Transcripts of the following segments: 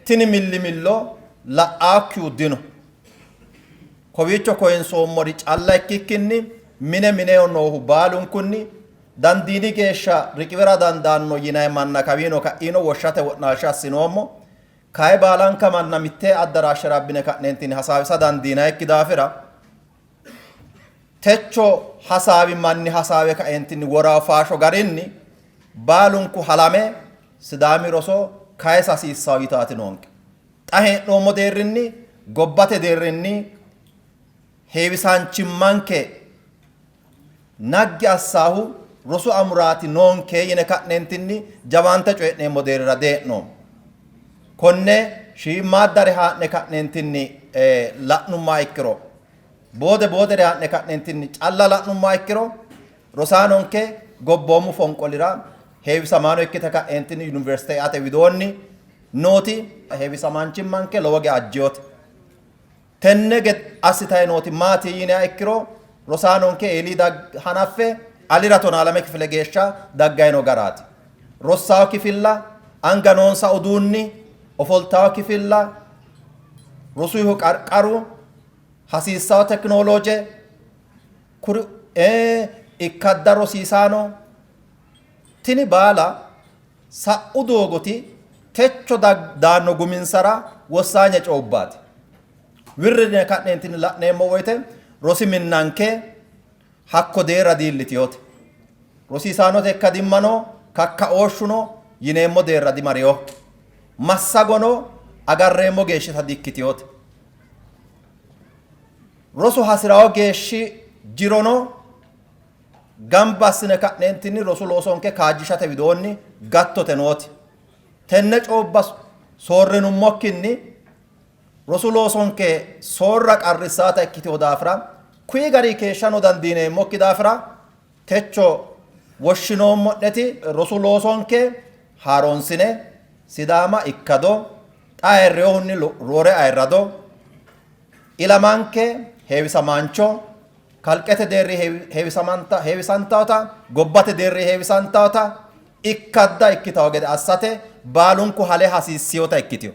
Tini millimillo la'aakkihu dino. Kowiicho koyinsoommori calla ikkikkinni mine mineho noohu baalunkunni dandiini geeshsha riqiwira dandaanno yinanni manna kawiino ka'iino woshshate wo'naalsha assinoommo. Kayi baalanka manna mitte addaraashera abbine ka'neentinni hasaawisa dandiinannikki daafira techo hasaawi manni hasaawe kaeentinni worawo faasho garinni baalunku halame Sidaami roso kayisa hasiissawo yitaati noonke. Xa hee'noommo deerrinni gobbate deerrinni heewisaanchimmanke naggi assaahu rosu amuraati noonke yine ka'neentinni jawaante coyi'neemmo deerrira dee'noommo. Konne shiimmaaddare haa'ne ka'neentinni la'nummoha ikkiro, boode boodere haa'ne ka'neentinni calla la'nummoha ikkiro rosaanonke gobboomu fonqolira heewisamaano ikkite ka'eentinni yuniversite eate widoonni nooti heewisamaanchimmanke lowo geya ajjinote. Tenne assitayi nooti maati yiniha ikkiro rosaanonke eelii hanaffe alira 12 kifile geeshsha daggayi noo garaati. Rossawo kifilla, anga noonsa uduunni, ofoltawo kifilla, rosuyihu qarqaru, hasiissawo tekinolooje, kuri ikkadda rosiisaano, tini baala sa'u doogoti techo daanno guminsara wossaanye coyubbaati. Wirri yine ka'neentinni la'neemmo woyte rosi minnanke hakko deerra diillitinote. Rosiisaanote ikkadimmano kakkaooshshuno yineemmo deerra dimarinoho. Massagono agarreemmo geeshshita dikkitinote. Rosu hasi'rawo geeshshi jirono gamba assine ka'neentinni rosu loosonke kaajjishate widoonni gattote nooti. Tenne coobba soorrinummokkinni rosu loosonke soorra qarrissaata ikkitino daafira kuyi gari keeshshano dandiineemmokki daafira techo woshshinoommo'neti rosu loosonke haaroonsine Sidaama ikkado xa ayirrinohunni roore ayirrado ilamanke heewisamaancho kalqete deerri heewisantawota gobbate deerri heewisantawota ikkadda ikkitawo gede assate baalunku hale hasiissiyota ikkitino.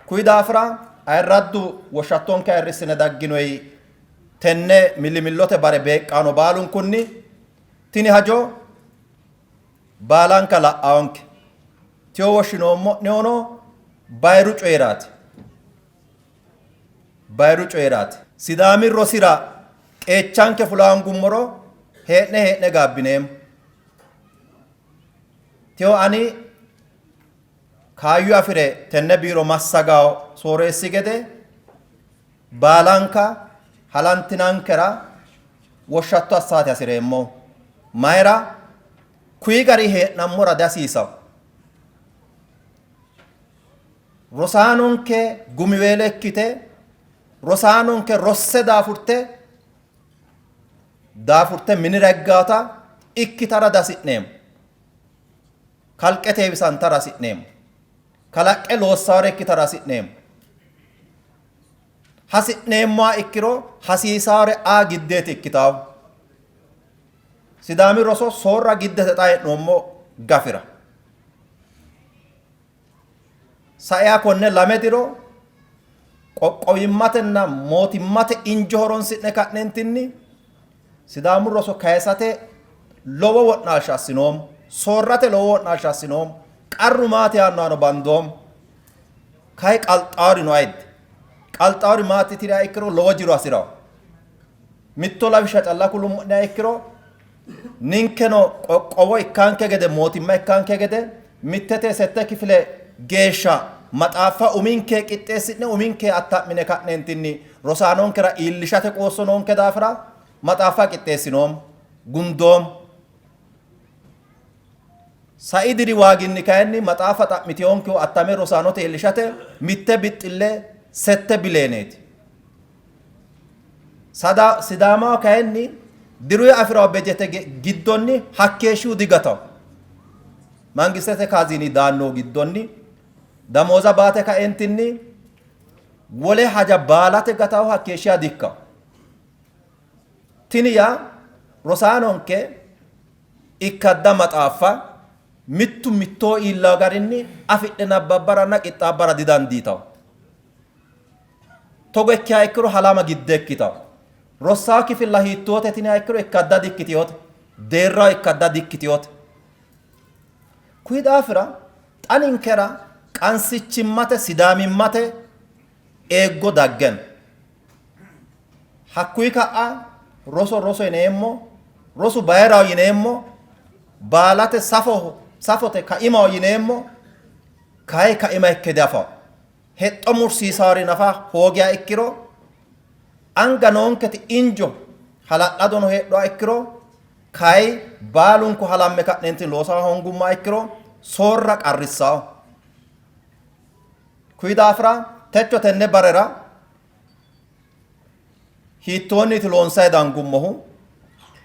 Kuyi daafira ayirraddu woshshattonke ayirrissine dagginoyi tenne millimillote bare beeqqaano baalunkunni tini hajo baalanka la'awonke. Tiyo woshshinoommo'nehuno bayiru coyiraati. Bayiru coyiraati. Sidaami rosira qeechanke fulaangummoro hee'ne hee'ne gaabbineemmo. Tiyo ani kaayyo afi're tenne biiro massagawo sooreessi gede baalanka halantinankera woshshatto assaate hasi'reemmo. Mayira kuyi gari hee'nammora dihasiisawo. Rosaanonke gumiweelo ikkite, rosaanonke rosse daafurte daafurte minira higgaata ikkitara dihasi'neemmo. Kalqete heewisantara hasi'neemmo. Kalaqqe loossawore ikkitara hasi'neemmo. Hasi'neemmoha ikkiro hasiisaawore aa giddeeti ikkitawo. Sidaami roso soorra giddete xa hee'noommo gafira. Saiha konne lame diro qoqqowimmatenna mootimmate injo horonsi'ne ka'neentinni Sidaamu roso kayisate lowo wo'naalsha assinoommo. Soorrate lowo wo'naalsha assinoommo. Qarru maati yaannohano bandoommo. Kayi qalxaawori no ayidde. Qalxaawori maati tiriha ikkiro lowo jiro hasi'rawo. Mitto lawishsha calla kulummo'neha ikkiro ninkeno qoqqowo ikkanke gede mootimma ikkanke gede mittete sette kifile geeshsha maxaaffa uminke qixxeessi'ne uminke atta'mine ka'neentinni rosaanonkera iillishate qoosso noonke daafira maxaaffa qixxeessinoommo, gundoommo. Sai diri waaginni kayinni maxaafa xa'mitinonkehu attame rosaanote iillishate mitte bixxille sette bileeneeti. Sada Sidaamaho kayinni diruyi afi'rawo bejete giddonni hakkeeshshihu digatawo. Mangistete kaaziini daannohu giddonni damooza baate kaentinni wole haja baalate gatawo hakkeeshshiha dikkawo. Tini yaa rosaanonke ikkadda maxaaffa Mittu mittoho iillawo garinni afidhe nabbabbaranna qixxaabbara didandiitanno. Togo ikkiha ikkiro halama gidde ikkitanno. Rossawo kifilla hiittoote tiniha ikkiro ikkadda dikkitinote. Deerraho ikkadda dikkitinote. Kuyi daafira xa ninkera qansichimmate sidaamimmate eeggo dagge no. Hakkuyi ka'a roso roso yineemmo, rosu bayiraho yineemmo, baalate safoho, safote kaimaho yineemmo, kayi kaima ikke diafawo. Hexxo mursiisaari nafa hoogiha ikkiro, anga noonketi injo hala'ladono heedhuha ikkiro, kayi baalunku halamme ka'neenti loosa hoongummoha ikkiro soorra qarrissawo. Kuyi daafira techo tenne barera hiittoonniiti loonsayi dangummohu?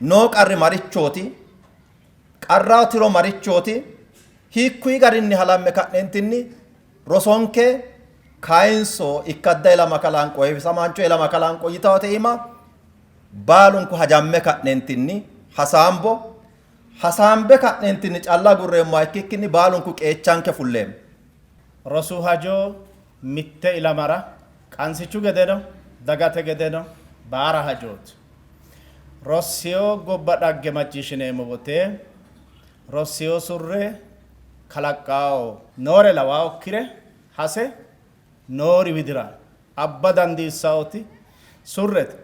Noo qarri marichooti? Qarraho tiro marichooti? Hiikkuyi garinni halamme ka'neentinni rosonke kayinso ikkadda ilama kalanqo, heewisamaancho ilama kalanqo yitawote iima baalunku hajamme ka'neentinni hasaambo. Hasaambe ka'neentinni calla agurreemmoha ikkikkinni baalunku qeechanke fulleemmo. Rosu hajo mitte ilamara qansichu gedeno dagate gedeno baara hajooti. Rossino gobba dhagge macciishshineemmo wote rossino surre kalaqqawo noore lawaokkire hase noori widira abba dandiissawoti surrete.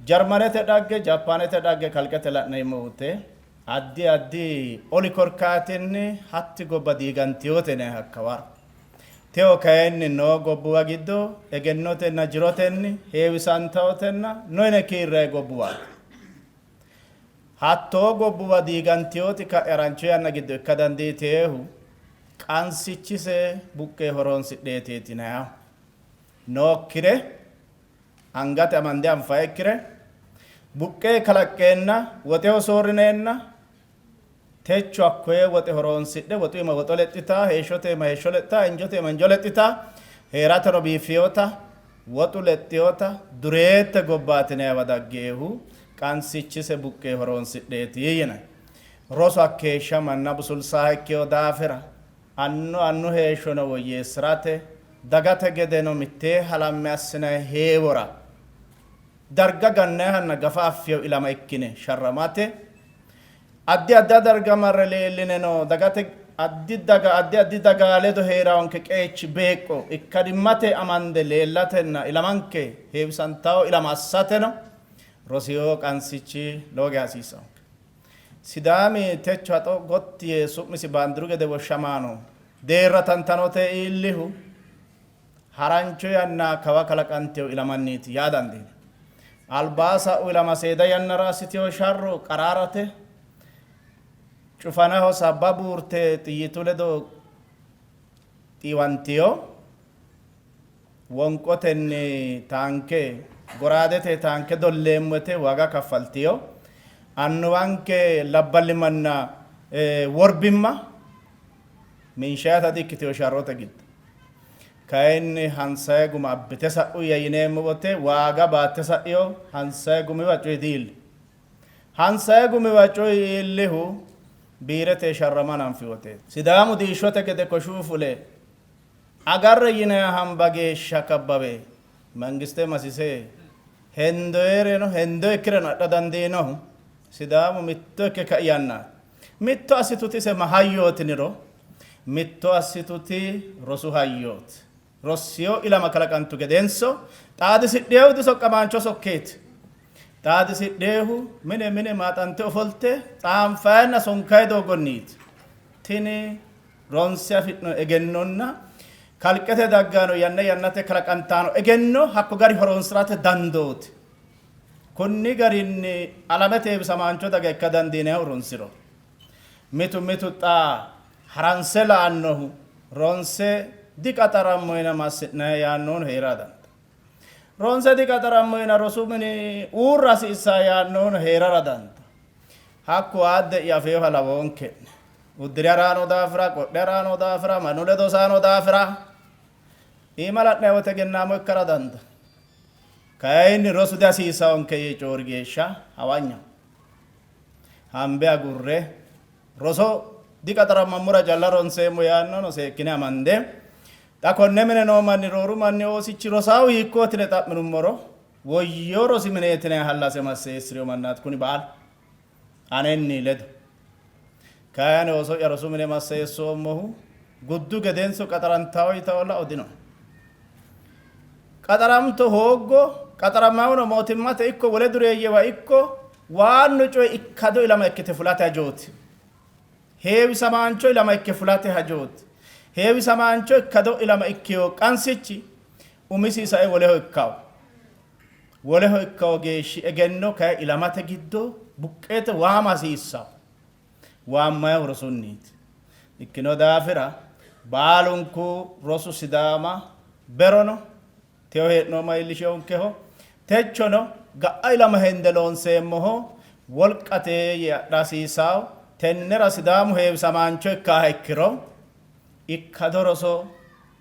Jarmanete dhagge, Jaappaanete dhagge kalqete la'neemmo wote addi addi oli korkaatinni hatti gobba diigantinote yinanni hakkawaro. Tewo kayinni noo gobbuwa giddo egennotenna jirotenni heewisantawotenna no yine kiirranni gobbuwaati. Hattoo gobbuwa diigantinoti ka'e harancho yanna giddo ikka dandiitinohu qansichise buqqee horoonsidheeti yinannihu. Nookkire angate amande anfayikkire buqqee kalaqqeenna woxeho soorrineenna techo hakkoye woxe horoonsidhe woxu iima woxo lexxitaa, heeshshote iima heeshsho lexxitaa, injote iima injo lexxitaa, hee'rateno biiffiyota, woxu lexxiyota dureette gobbaati yinanniwa daggeehu qansichise buqqee horoonsidheeti yinanni. Rosu hakkeeshsha manna busulsaaha ikkeyo daafira annu annu heeshshono woyyeessi'rate dagate gedeno mittee halamme assinanni heewora darga gannayihanna gafa affino ilama ikkine sharramate addi addi darga marre leellineno dagate addi daga addi addi daga ledo hee'rawonke qeechi beeqqo ikkadimmate amande leellatenna ilamanke heewisantawo ilama assateno rosiyo qansichi lowo geya hasiissanonke. Sidaami techo haxo gotti yee su'misi baandiru gede woshshamaano deerra tantanote iillihu harancho yanna kawa kalaqantino ilamanniiti yaa dandiinanni. Albaa sa'u ilama seeda yannara assitino sharro qaraarate, cufanaho sabba buurte xiyyitu ledo xiiwantino, wonqotenni taanke goraadete taanke dolleemmo yite waaga kaffaltino, annuwanke labballimmanna worbimma minshaata di-ikkitino sharrote giddo. Kayinni hansaye guma abbite sa'uyya yineemmo wote waaga baatte sa'ino hansaye gumiwa coyi diiilli. Hansaye gumiwa coyi iillihu biirete sharrama hananfi woteeti. Sidaamu diishshote gede koshuu fule agarre yinanni hamba geeshsha kabbawe mangiste masise hendoyereno hendoyikkireno adha dandiinohu Sidaamu mitto ikke kai yannaati. Mitto assituti ise ma hayyooti yiniro, mitto assituti rosu hayyooti. Rossiyo ilama kalaqantu gedenso xaadisidheehu disoqqamaancho sokkeeti. Xaadisidheehu mine mine maaxante ofolte xaanfayinna sonkayi doogonniiti. Tini ronse afi'no egennonna kalqete daggano yanna yannate kalaqantano egenno hakko gari horoonsi'rate dandooti. Konni garinni alamete heewisamaancho daga ikka dandiinannihu ronsiro. Mitu mitu xa haranse la'annohu ronse diqaxarammo yine massi'nanni yaannohuno hee'ra dandaanno. Ronse diqaxarammo yine rosu mini uurra hasiissanno yaannohuno hee'rara dandaanno. Hakku aadde'ya afeeha lawoonke'ne. Uddire ha'ranno daafira, qodhe ha'ranno daafira, mannu ledo saano daafira iima la'nanni woyte egennaamo ikkara dandaanno. Kayinni rosu dihasiisawonke yee coyi'ri geeshsha hawanyaho. Hambe agurre roso Diqaxarammammora calla ronseemmo yaannono seekkine amande xa konne mine noo manni rooru manni oosichi rosaahu hiikkootine xa'minummoro woyyo rosi mineetine hallase masseessiriyo mannaati kuni baalu anenni ledo. Kayi ani ooso'ya rosu mine masseessoommohu guddu gedenso qaxarantawo yitawo lao dinoe. Qaxaramto hooggo, qaxaramawuno mootimmate ikko wole dureeyyewa ikko waannu coyi ikkado ilama ikkite fulate hajooti. Heewisamaancho ilama ikke fulate hajooti. Heewisamaancho ikkado ilama ikkiyo qansichi umisi sae woleho ikkawo. Woleho ikkawo geeshshi egenno kayi ilamate giddo buqqeete waama hasiissawo. Waammayihu rosunniiti. Ikkino daafira baalunku rosu Sidaama berono teyo hee'noommo iillishewonkeho, techono ga'a ilama hende loonseemmoho wolqate yee adha hasiissawo. Tennera Sidaamu heewisamaancho ikkaaha ikkiro ikkado roso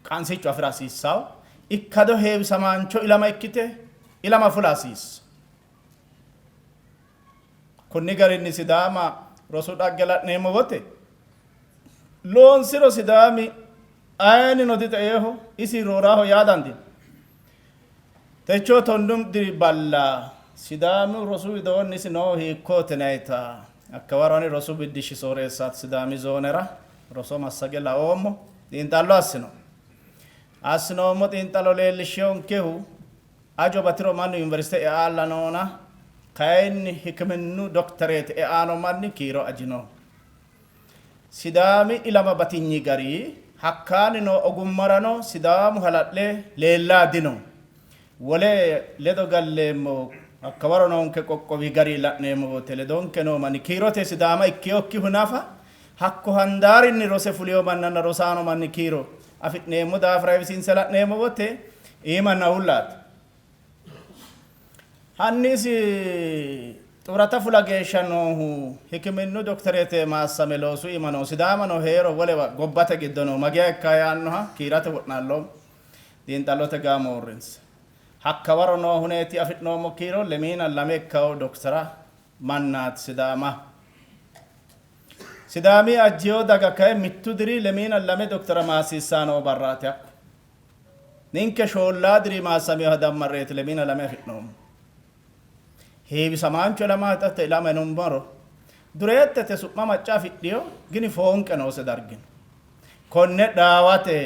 qansichu afi'ra hasiissawo. Ikkado heewisamaancho ilama ikkite ilama fula hasiissa. Kunni garinni Sidaama rosu dhagge la'neemmo wote loonsiro Sidaami ayeenino dixeeho isi rooraho yaa dandiino. Techoo tonnu diri balla Sidaamu rosu widoonni isi noo hiikkooti nayita hakkawaro ani rosu biddishshi sooreessaati Sidaami zoonera roso massage laoommo xiinxallo assino. Assinoommo xiinxallo leellishshewonkehu Ajo batiro mannu yuniversite eaalla noona, kayinni hikiminnu dokitereete eaano manni kiiro ajino. Sidaami ilama batinyi gari hakkaanni noo ogummarano Sidaamu hala'le leellaa dino. Wole ledo galleemmo hakkawaro noonke qoqqowi gari la'neemmo wote ledonke noo manni kiirote Sidaama ikkinokkihu nafa hakko handaarinni rose fulino mannanna rosaano manni kiiro afi'neemmo daafira heewisiinse la'neemmo wote iimanna uullaati. Hanni isi xurata fula geeshsha noohu hikiminnu dokitereete maassame loosu iima noo Sidaamano hee'ro wolewa gobbate giddo noo mageya ikka yaannoha kiirate wo'naalloommo. Xiinxallote gaamo uurrinse. Hakkawaro noo huneeti afi'noommo kiiro lemiina lame ikkawo dokitera mannaati Sidaama. Sidaami ajjiyo daga kay mittu diri lemiina lame dokitera maassiissaa noo barraati hakku. Ninke shoollaa diri maassaminoha dammarreeti lemiina lame afi'noommo. Heewisamaancho ilama hixatte ilama yinummoro dureettete su'ma macca afidhiyo gini foonqe noose dargino. Konne dhaawate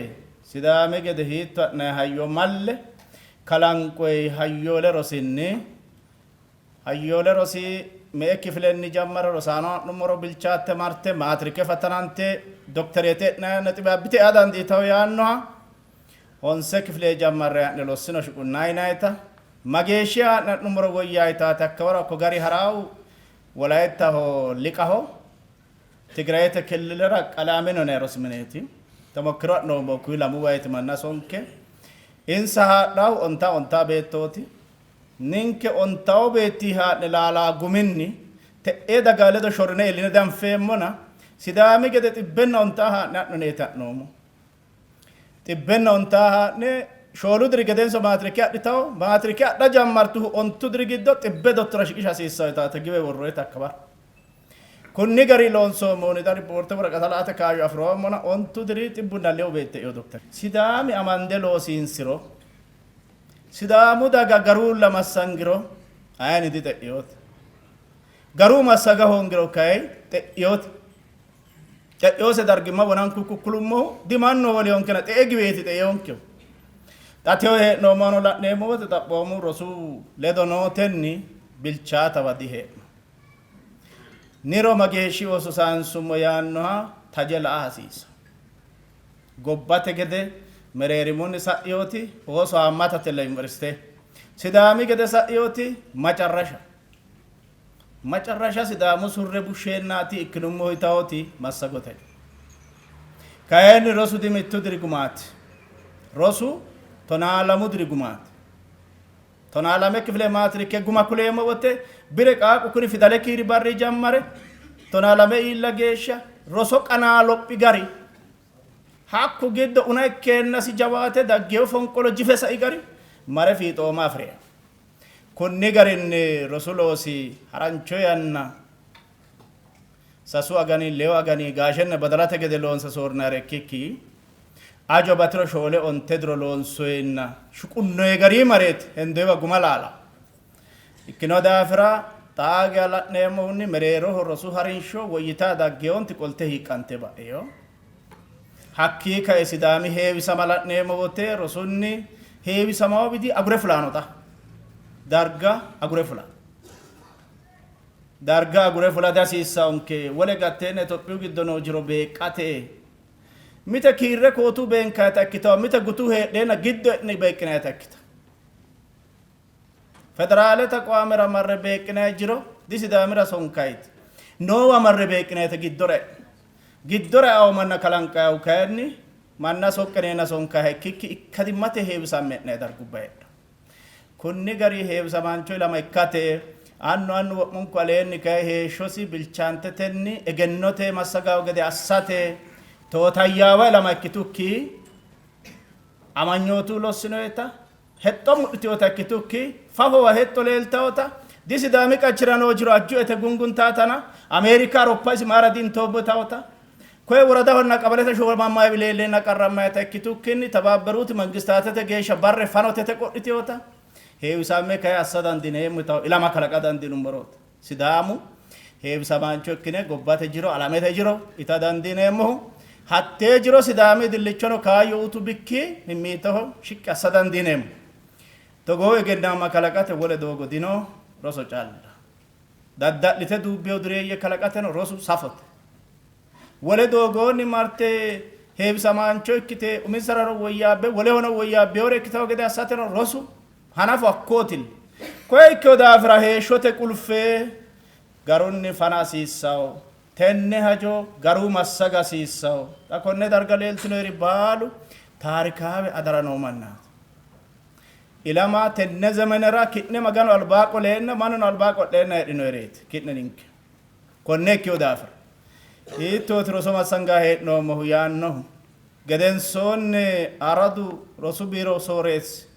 Sidaami gede hiitto ha'nayi hayyo malle kalanqoyi hayyoole rosinni Hayyoole rosi me''e kifilenni jammare rosaano ha'nummoro bilchaatte marte maatirike fattanante dokitereete e'nanni naxibe abbite ea dandiitanno yaannoha honse kifile jammarre ha'ne lossino shuqunna yinayita mageeshshi haa'ne ha'nummoro woyyaayitaati hakkawaro hakko gari haraawu Wolayittaho liqaho Tigirayete killilera Qalaamino yinanni rosi mineeti. Temokkiro ha'noommo kuyi lamu wayiti manna sonke insa haadhaahu ontaa ontaa beettooti. Ninke ontawo beetti haa'ne laalaa guminni te'ee daga ledo shorrine iilline danfeemmona Sidaami gede xibbenna ontaa haa'ne ha'noneeti ha'noommo. Xibbenna ontaa haa'ne shoolu diri gedenso maatirike adhitawo, maatirike adha jammartuhu ontu diri giddo xibbe dottora shiqisha hasiissanno yitaate giwe worroyete hakka barra. Kunni gari loonsoommoni xa ripoorte woraqata la''ate kaayyo afi'roommona ontu diri xibbunna lewu beetti e'ino dokter. Sidaami amande loosiinsiro Sidaamu daga garuulla massangiro ayini dixe'inote. Garuu massaga hoongiro kayi xe'inote. Xe'inose dargimma wonanku kukkulummohu dimannu hooleyonkena xe'e giweeti xe'eyonkehu. Xa teyo hee'noommohano la'neemmo wote xaphoomu rosu ledo nootenni bilchaatawa dihee'no. Niro mageeshshi ooso sayinsummo yaannoha taje la'a hasiissa. Gobbate gede mereerimunni sa'inoti ooso haammatatella Yuniversite. Sidaami gede sa'inoti macarrasha. Macarrasha Sidaamu surre bushsheennaati ikkinummo yitawoti massagote. Kayinni rosu di mittu diri gumaati. Rosu 12 diri gumaati. 12 kifile maatirike guma kuleemmo wote bire qaaqu kuni fidale kiiri barri jammare 12 iilla geeshsha roso qanaa lophi gari hakku giddo una ikkeennasi jawaate daggeyo fonqolo jife sai gari mare fiixooma afi'rino. Kunni garinni rosu loosi harancho yanna Sasu agani, leewu agani gaashenna badalate gede loonse soorrinayre ikkikki ajo batiro shoole onte diro loonsoyenna shuqunnoye gari mareeti hendoyiwa guma laala. Ikkino daafira xaa geya la'neemmohunni mereeroho rosu harinsho woyyitaa daggeyonti qolte hiiqqante ba'ino. Hakkii kae Sidaami heewisama la'neemmo wote rosunni heewisamawo bidi agure fulano xa. Darga agure fula. Darga agure fula dihasiissawonke. Wole gatteenna Itophiyu giddo noo jiro beeqqate. Mite kiirre kootu beenkayita ikkitawo, mite gutu heedheenna giddo e'ne beeqqinayita ikkita. Federaalete aqwaamera marre beeqqinay jiro di Sidaamira sonkayite. Noowa marre beeqqinayite giddora e'ne. Giddora eawo manna kalanqayahu kayinni manna soqqineenna sonkayiha ikkikki ikkadimmate heewisamme e'nay dargubba heedho. Kunni gari heewisamaancho ilama ikkate annu annu wo'munku aleenni kayi heeshshosi bilchaantetenni egennote massagawo gede assate tootayyaawa ilama ikkitukki amanyootu lossinoeta hexxo mudhitinota ikkitukki fafowa hexxo leeltawota di Sidaami qachira noo jiro ajjuete gunguntaatana Ameerika Aroppa isi maara dintoobotawota koye woradahonna qabalete shoomammayi leelleenna qarrammayita ikkitukkinni Tabaabberuti Mangistaatete geeshsha barre fanotete qodhitewota heewisamme kayi assa dandiineemmo yitawo ilama kalaqa dandiinummorooti. Sidaamu heewisamaancho ikkine gobbate jiro alamete jiro ita dandiineemmohu hattee jiro Sidaami idillichono kaayyo utu bikki mimmiitoho shiqqi assa dandiineemmo. Togoo egennaamma kalaqate wole doogo dino, roso calla. Dadda'lite duubbino dureeyye kalaqateno rosu safote. Wole doogoonni marte heewisamaancho ikkite uminsarano woyyaabbe wolehono woyyaabbinore ikkitanno gede assateno rosu hanafo hakkootilla. Koye ikkino daafira heeshshote qulfe garunni fana hasiissanno. Tenne hajo garu massaga hasiissanno. Xa konne darga leeltinoeri baalu taarikaawe adara noo mannaati. Ilama tenne zemenera ki'ne Maganu albaa qoleenna mannuno albaa qo'leenna heedhinoereeti ki'ne ninke. Konne ikkino daafira hiittooti roso massangaa hee'noommohu yaannohu gedensoonni Aradu rosu biiro sooreessi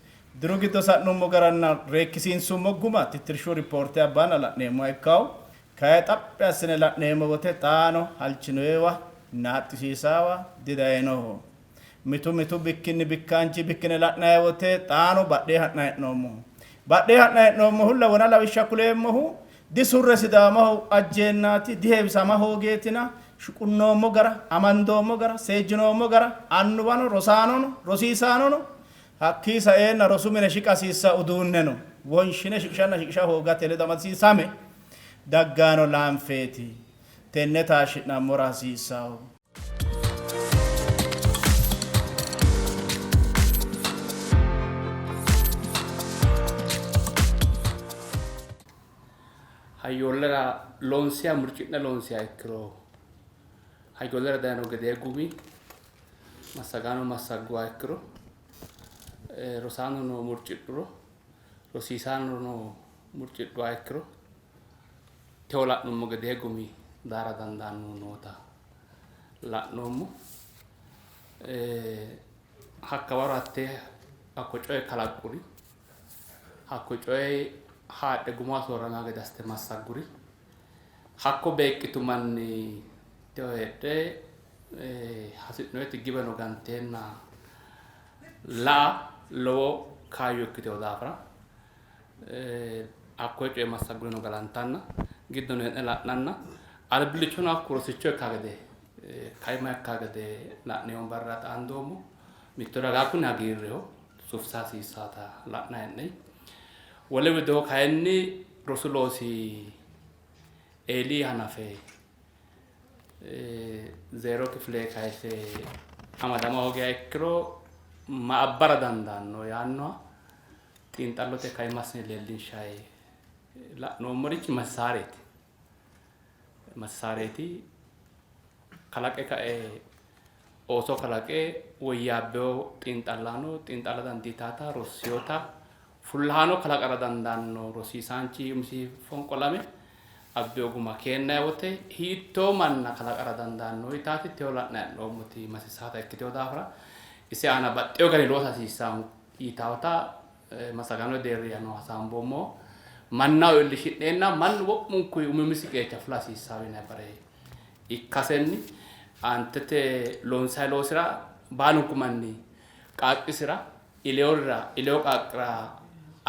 diru giddo sa'nummo garanna reekkisiinsummo guma tittirshu ripoorte abbanna la'neemmoha ikkawo. Kayi xaphi assine la'neemmo wote xaano halchinoyiwa naaxxisiisaawa didayinoho. Mitu mitu bikkinni bikkaanchi bikkine la'nanni wote xaano badhee ha'nanni hee'noommohu. Badhee ha'nanni hee'noommohulla wona lawishsha kuleemmohu disurre Sidaamaho ajjeennaati, diheewisama hoogeetina shuqunnoommo gara, amandoommo gara, seejjinoommo gara annuwano, rosaanono, rosiisaanono hakkii saeenna rosu mine shiqa hasiissanno uduunneno wonshine shiqishanna shiqisha hoogate ledo amadisiisame dagganno laanfeeti. Tenne taashshi'nammora hasiissanno. Hayyoollera loonsiha murci'ne loonsiha ikkiro hayyoollera dayino gedee gumi massagaano massagguha ikkiro rosaanono murcidhuro rosiisaanono murcidhuha ikkiro tewo la'nummo gedee gumi daara dandaannohu noota la'noommo. Hakka waro hattee hakko coye kalaqquri hakko coye haadhe guma soorrama gede assite massagguri hakko beeqqitu manni tewo heedhe hasi'noyeti giweno ganteenna la'a lowo kaayyo ikkitino daafira hakkoye coye massaggurino galantanna giddono hee'ne la'nanna albillichono hakku rosicho ikka gede kaima ikka gede la'neemmo barra xaandoommo. Mitto ragaa kuni hagiirreho sufisa hasiissaata la'nanni hee'nenni. Wole widoo kayinni rosu loosi eeli hanafe zeero kifile kayise amadama hoogiha ikkiro ma abbara dandaanno yaannoha xiinxallote kaima assine leellinshayi la'noommorichi masisaareeti. Masisaareeti kalaqe kae ooso kalaqe woyyaabbino xiinxallaano xiinxalla dandiitaata rossiyota fullahaano kalaqara dandaanno rosiisaanchi umisi fonqolame abbino guma keennanni wote hiittoo manna kalaqara dandaanno yitaati tewo la'nanni hee'noommoti masissaata ikkitino daafira ise aana baxxewo garinni loosa hasiissanno yitaawota massagaano deerriyano hasaamboommo. Mannaho iillishi'neenna mannu wo'munku umi umisi qeecha fula hasiissanno yinanni bare. ikkasenni aantete loonsayi loosira baalunku manni qaaqqisira ileyorira ileyo qaaqqira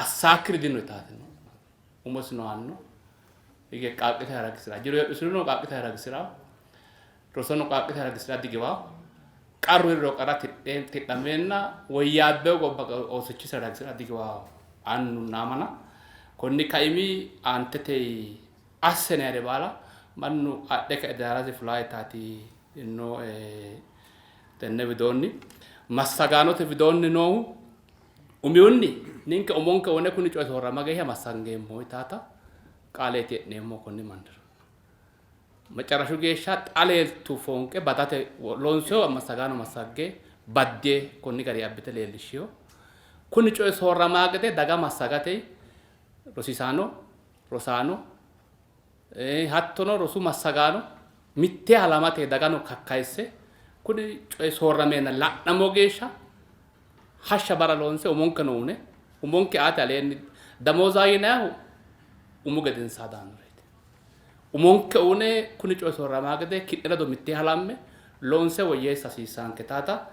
assaakkiri dino yitaati no. Umosino aanno hige qaaqqisi haragisira jiro heedhusirino qaaqqisi haragisira rosono qaaqqisi haragisira digiwaawo. Qarru hee'riro qarra tidhameenna woyyaabbeyo gobba oosichisira ragisira digiwaawo annunna amana. Konni kaimi aantete assinayire baala mannu adhe kae daarasi fulaa yitaati nooe tenne widoonni. Massagaanote widoonni noohu umihunni ninke umonke one kuni coyi soorrama geeshsha massangeemmo yitaata qaaleeti e'neemmo konni mannira. Macarashu geeshsha xa leeltu foonqe badate loonsoonni massagaano massagge badde konni gari abbite leellishshino. Kuni coyi soorramaa gede daga massagate rosiisaano, rosaano hattono rosu massagaano mitte halamate dagano kakkayisse kuni coyi soorrameenna la'nammo geeshsha hashsha barra loonse umonkeno une umonke aate aleenni damooza yinayihu umu gedensaa daannoreeti. Umonke une kuni coyi soorramaa gede ki'ne ledo mittee halamme loonse woyyeessa hasiissaanke taata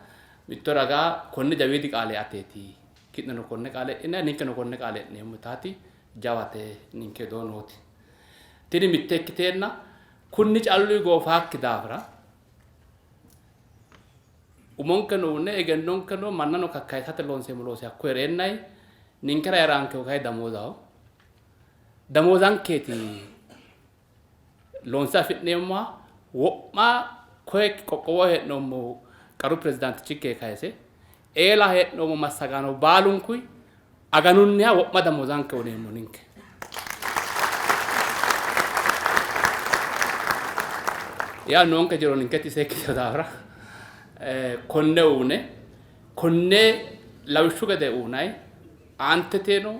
mitto ragaa konni jawiidi qaale ateeti. Ki'neno konne qaale e'inanni ninkeno konne qaale e'neemmo taati jawate ninke wido nooti. Tini mitte ikkiteenna kunni calluyi goofaakki daafira umonkeno une egennonkeno mannano kakkayisate loonseemmo loosi hakko hee'reennayi ninkera hee'raankehu kayi damoozaho. Damoozankeeti loonse afi'neemmoha wo'ma koye qoqqowoho hee'noommohu qaru pirezidaantichinke kayise eela hee'noommo massagaano baalunkuy aganunniha wo'ma damoozanke uneemmo ninke. Yaa noonke jiro ninketi seekkitino daafira konne uune konne lawishshu gede uunay aanteteno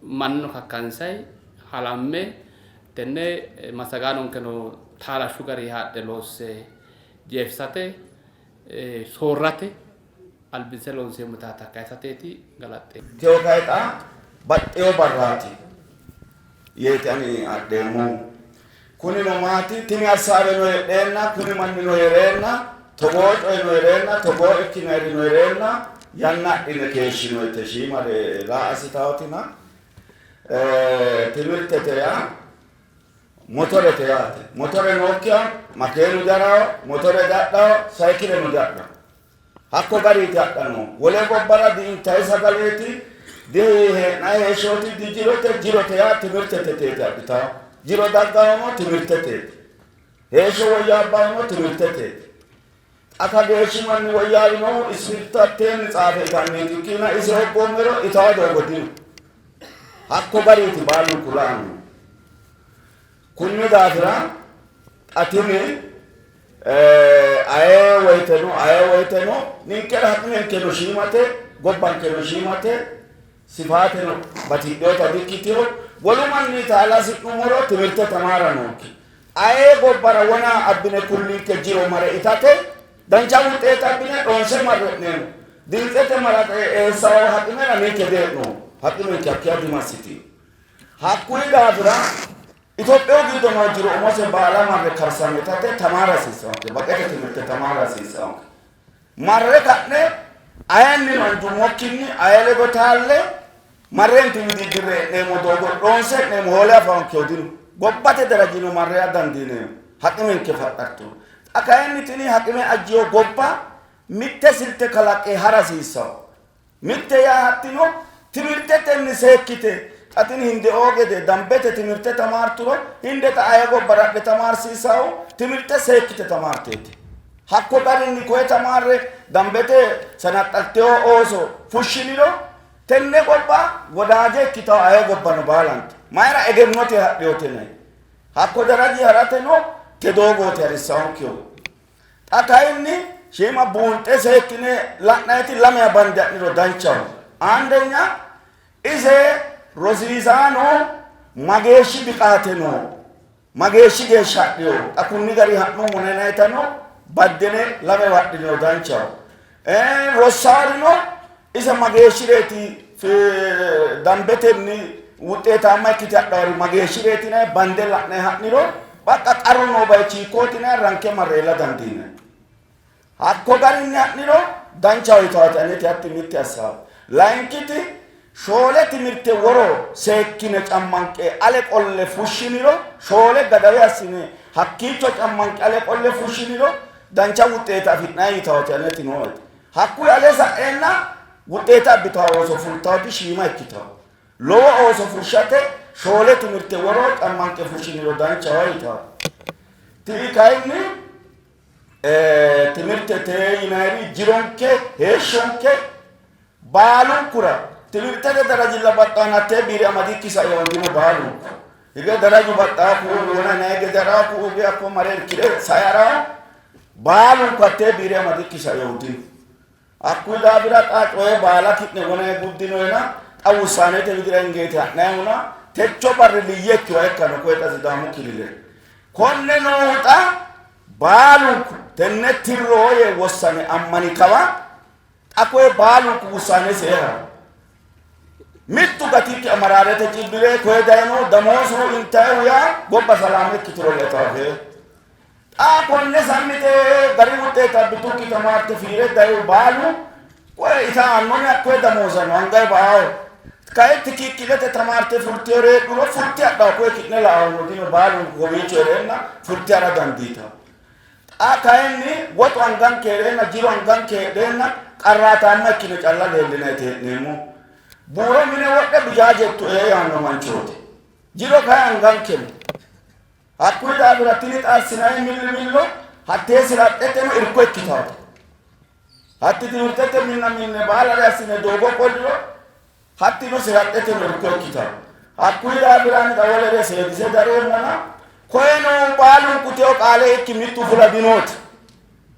mannu kakkansay halamme tenne massagaanonkeno taalashshu gari haadhe loosse jeefisate soorrate albinse loonseemmota takkayisateeti galaxxe. Teyo kayi xa baxxeyo barraati yeeti ani adheemmohu. Kunino maati? Tini assaaweno heedheenna, kuni mannino hee'reenna, togoo coyino hee'reenna, togoo ikkinayirino hee'reenna yanna adhine keeshshinoyite shiimare raa assitawotina timirtete yaa motorete yaate. Motore nookkiha makeenu diha'rawo, motore diadhawo, sayikileno diadhawo. Hakko gariiti hadhannohu. Wole gobbara di-intanni sagaleeti, dihee'nanni heeshshooti, dijirote, jirote yaa timirtete teeti adhitanno. Jiro daggannohuno timirteteeti. Heeshsho woyyaabbannohuno timirteteeti. Xa kageeshshi manni woyyaawinohu ispirto hatteenni tsaafe itanniiti ikkiina isi hooggoommero itawo doogo dino. Hakko gariiti baalunku la'annohu. Kunni daafira xa tini aye woyteno aye woyteno ninkera haqinenkeno shiimate, gobbankeno shiimate, sifaateno batidhinota dikkitino. Wolu manni taala hasi'nummoro timirte tamaara noonke. Aye gobbara wona abbine kullinke jiro mare itate dancha wuxeete abbine dhoonse marre e'neemmo. Dintsete maraxe eessawo haqimera ninke dee'noommo. Haqimenke hakkiya dimassitino. Hakkuyi daafira Itophiyu giddo noo jiro umose baala marre karsamme itate tamaara hasiissanonke. Baqete timirte tamaara hasiissanonke. Marre ka'ne ayennino anjummokkinni aye ledo taalle marreenti widiidirre e'neemmo doogo dhoonse e'neemmo hoole afaankehu dino. Gobbate darajino marre ea dandiineemmo. Haqimenke fadhatto. Xa kayinni tini haqime ajjiyo gobba mitte silte kalaqqe hara hasiissanno. Mitte yaa hattino timirtetenni seekkite xa tini Hindeoo gede dambete timirte tamaarturo Hinde xa aye gobbara adhe tamaarsiisahu timirte seekkite tamaarteeti. Hakko garinni koye tamaarre dambete sanaxxaltewo ooso fushshiniro tenne gobba wodaaje ikkitawo aye gobbano baalante. Mayira egennote hadhiyotene. Hakko daraji harateno te doogooti harissahonkehu. Xa kayinni shiima buunxe seekkine la'nayiti lamewa bande ha'niro danchaho. Andenya ise rosiisaano mageeshshi biqaate no, mageeshshi geeshsha hadhino, xa kunni gari ha'nummo yinayitano baddine lamewa hadhiniro danchaho. Rossaarino ise mageeshshireeti dambetenni wuxxeetaamma ikkite hadhawori mageeshshireeti yinay bande la'nay ha'niro Baqqa qarru noo bayichi hiikkooti yinanni ranke marre iilla dandiinanni. Hakko garinni ha'niro danchaho yitaate aneti hatti mitte assaawe. Layinkiti shoole timirte woro seekkine cammanqe ale qolle fushshiniro, shoole gadawe assine hakkiicho cammanqe ale qolle fushshiniro dancha wuxeete afi'nanni yitaate aneti nooete. Hakkuyi ale sa'eenna wuxeete abbitawo ooso fultawoti shiima ikkitawo. Lowo ooso fushshate shoole timirte woro cammanqe fushshiniro danchaho yitawo. Ti'i kayinni timirtete yinayiri jironke heeshshonke baalunkura timirtete darajilla baxxaan hattee biiri amadikki saeyo dino baalunku hige daraju baxxaa ku'u wona nayi gede harawo ku'u ge hakko mare irkire sae harawo baalunku hattee biiri amadikki saeyo dino. Hakkuyi daafira xa coye baala ki'ne wona guddinoyena xa wussaanete widira hingeeti ha'nayihuna techo barri liyye ikkiwa ikkano koye xa Sidaamu kilile. Konne noohu xa baalunku tenne tirro yee wossane ammani kawa xa koye baalunku wussaane seera. Mittu gatikki amaraarete cibbire koye dayino damoosu intayihu yaa gobba salaame ikkituro letafe. Xa konne sammite gari wuxeeta abbitukki tamaarte fiire dayihu baalu koye ita aannoni hakkoye damoozano angayi ba''awo. Kayi tikikkilete tamaarte fultiyore heedhuro fulte hadhawo koye ki'ne la'awono dino baalunku kowiicho hee'reenna fulte ha'ra dandiitawo. Xa kayinni woxu anganke hee'reenna jiro anganke heedheenna qarraataamma ikkine calla leellinayiti hee'neemmo. Buuro mine wodhe bijaaje ettue yaanno manchooti. Jiro kayi anganke no. Hakkuyi daafira tini xa assinanni millimillo hattee siraxxeteno irko ikkitaate. Hatti timirtete minna minne baalare assine doogo qolliro hattino siraxxeteno irko ikkitanno. Hakkuyi daafira ani xa wolere seedise dareemmona koye noohu baalunku teyo qaale ikki mittu fula dinooti.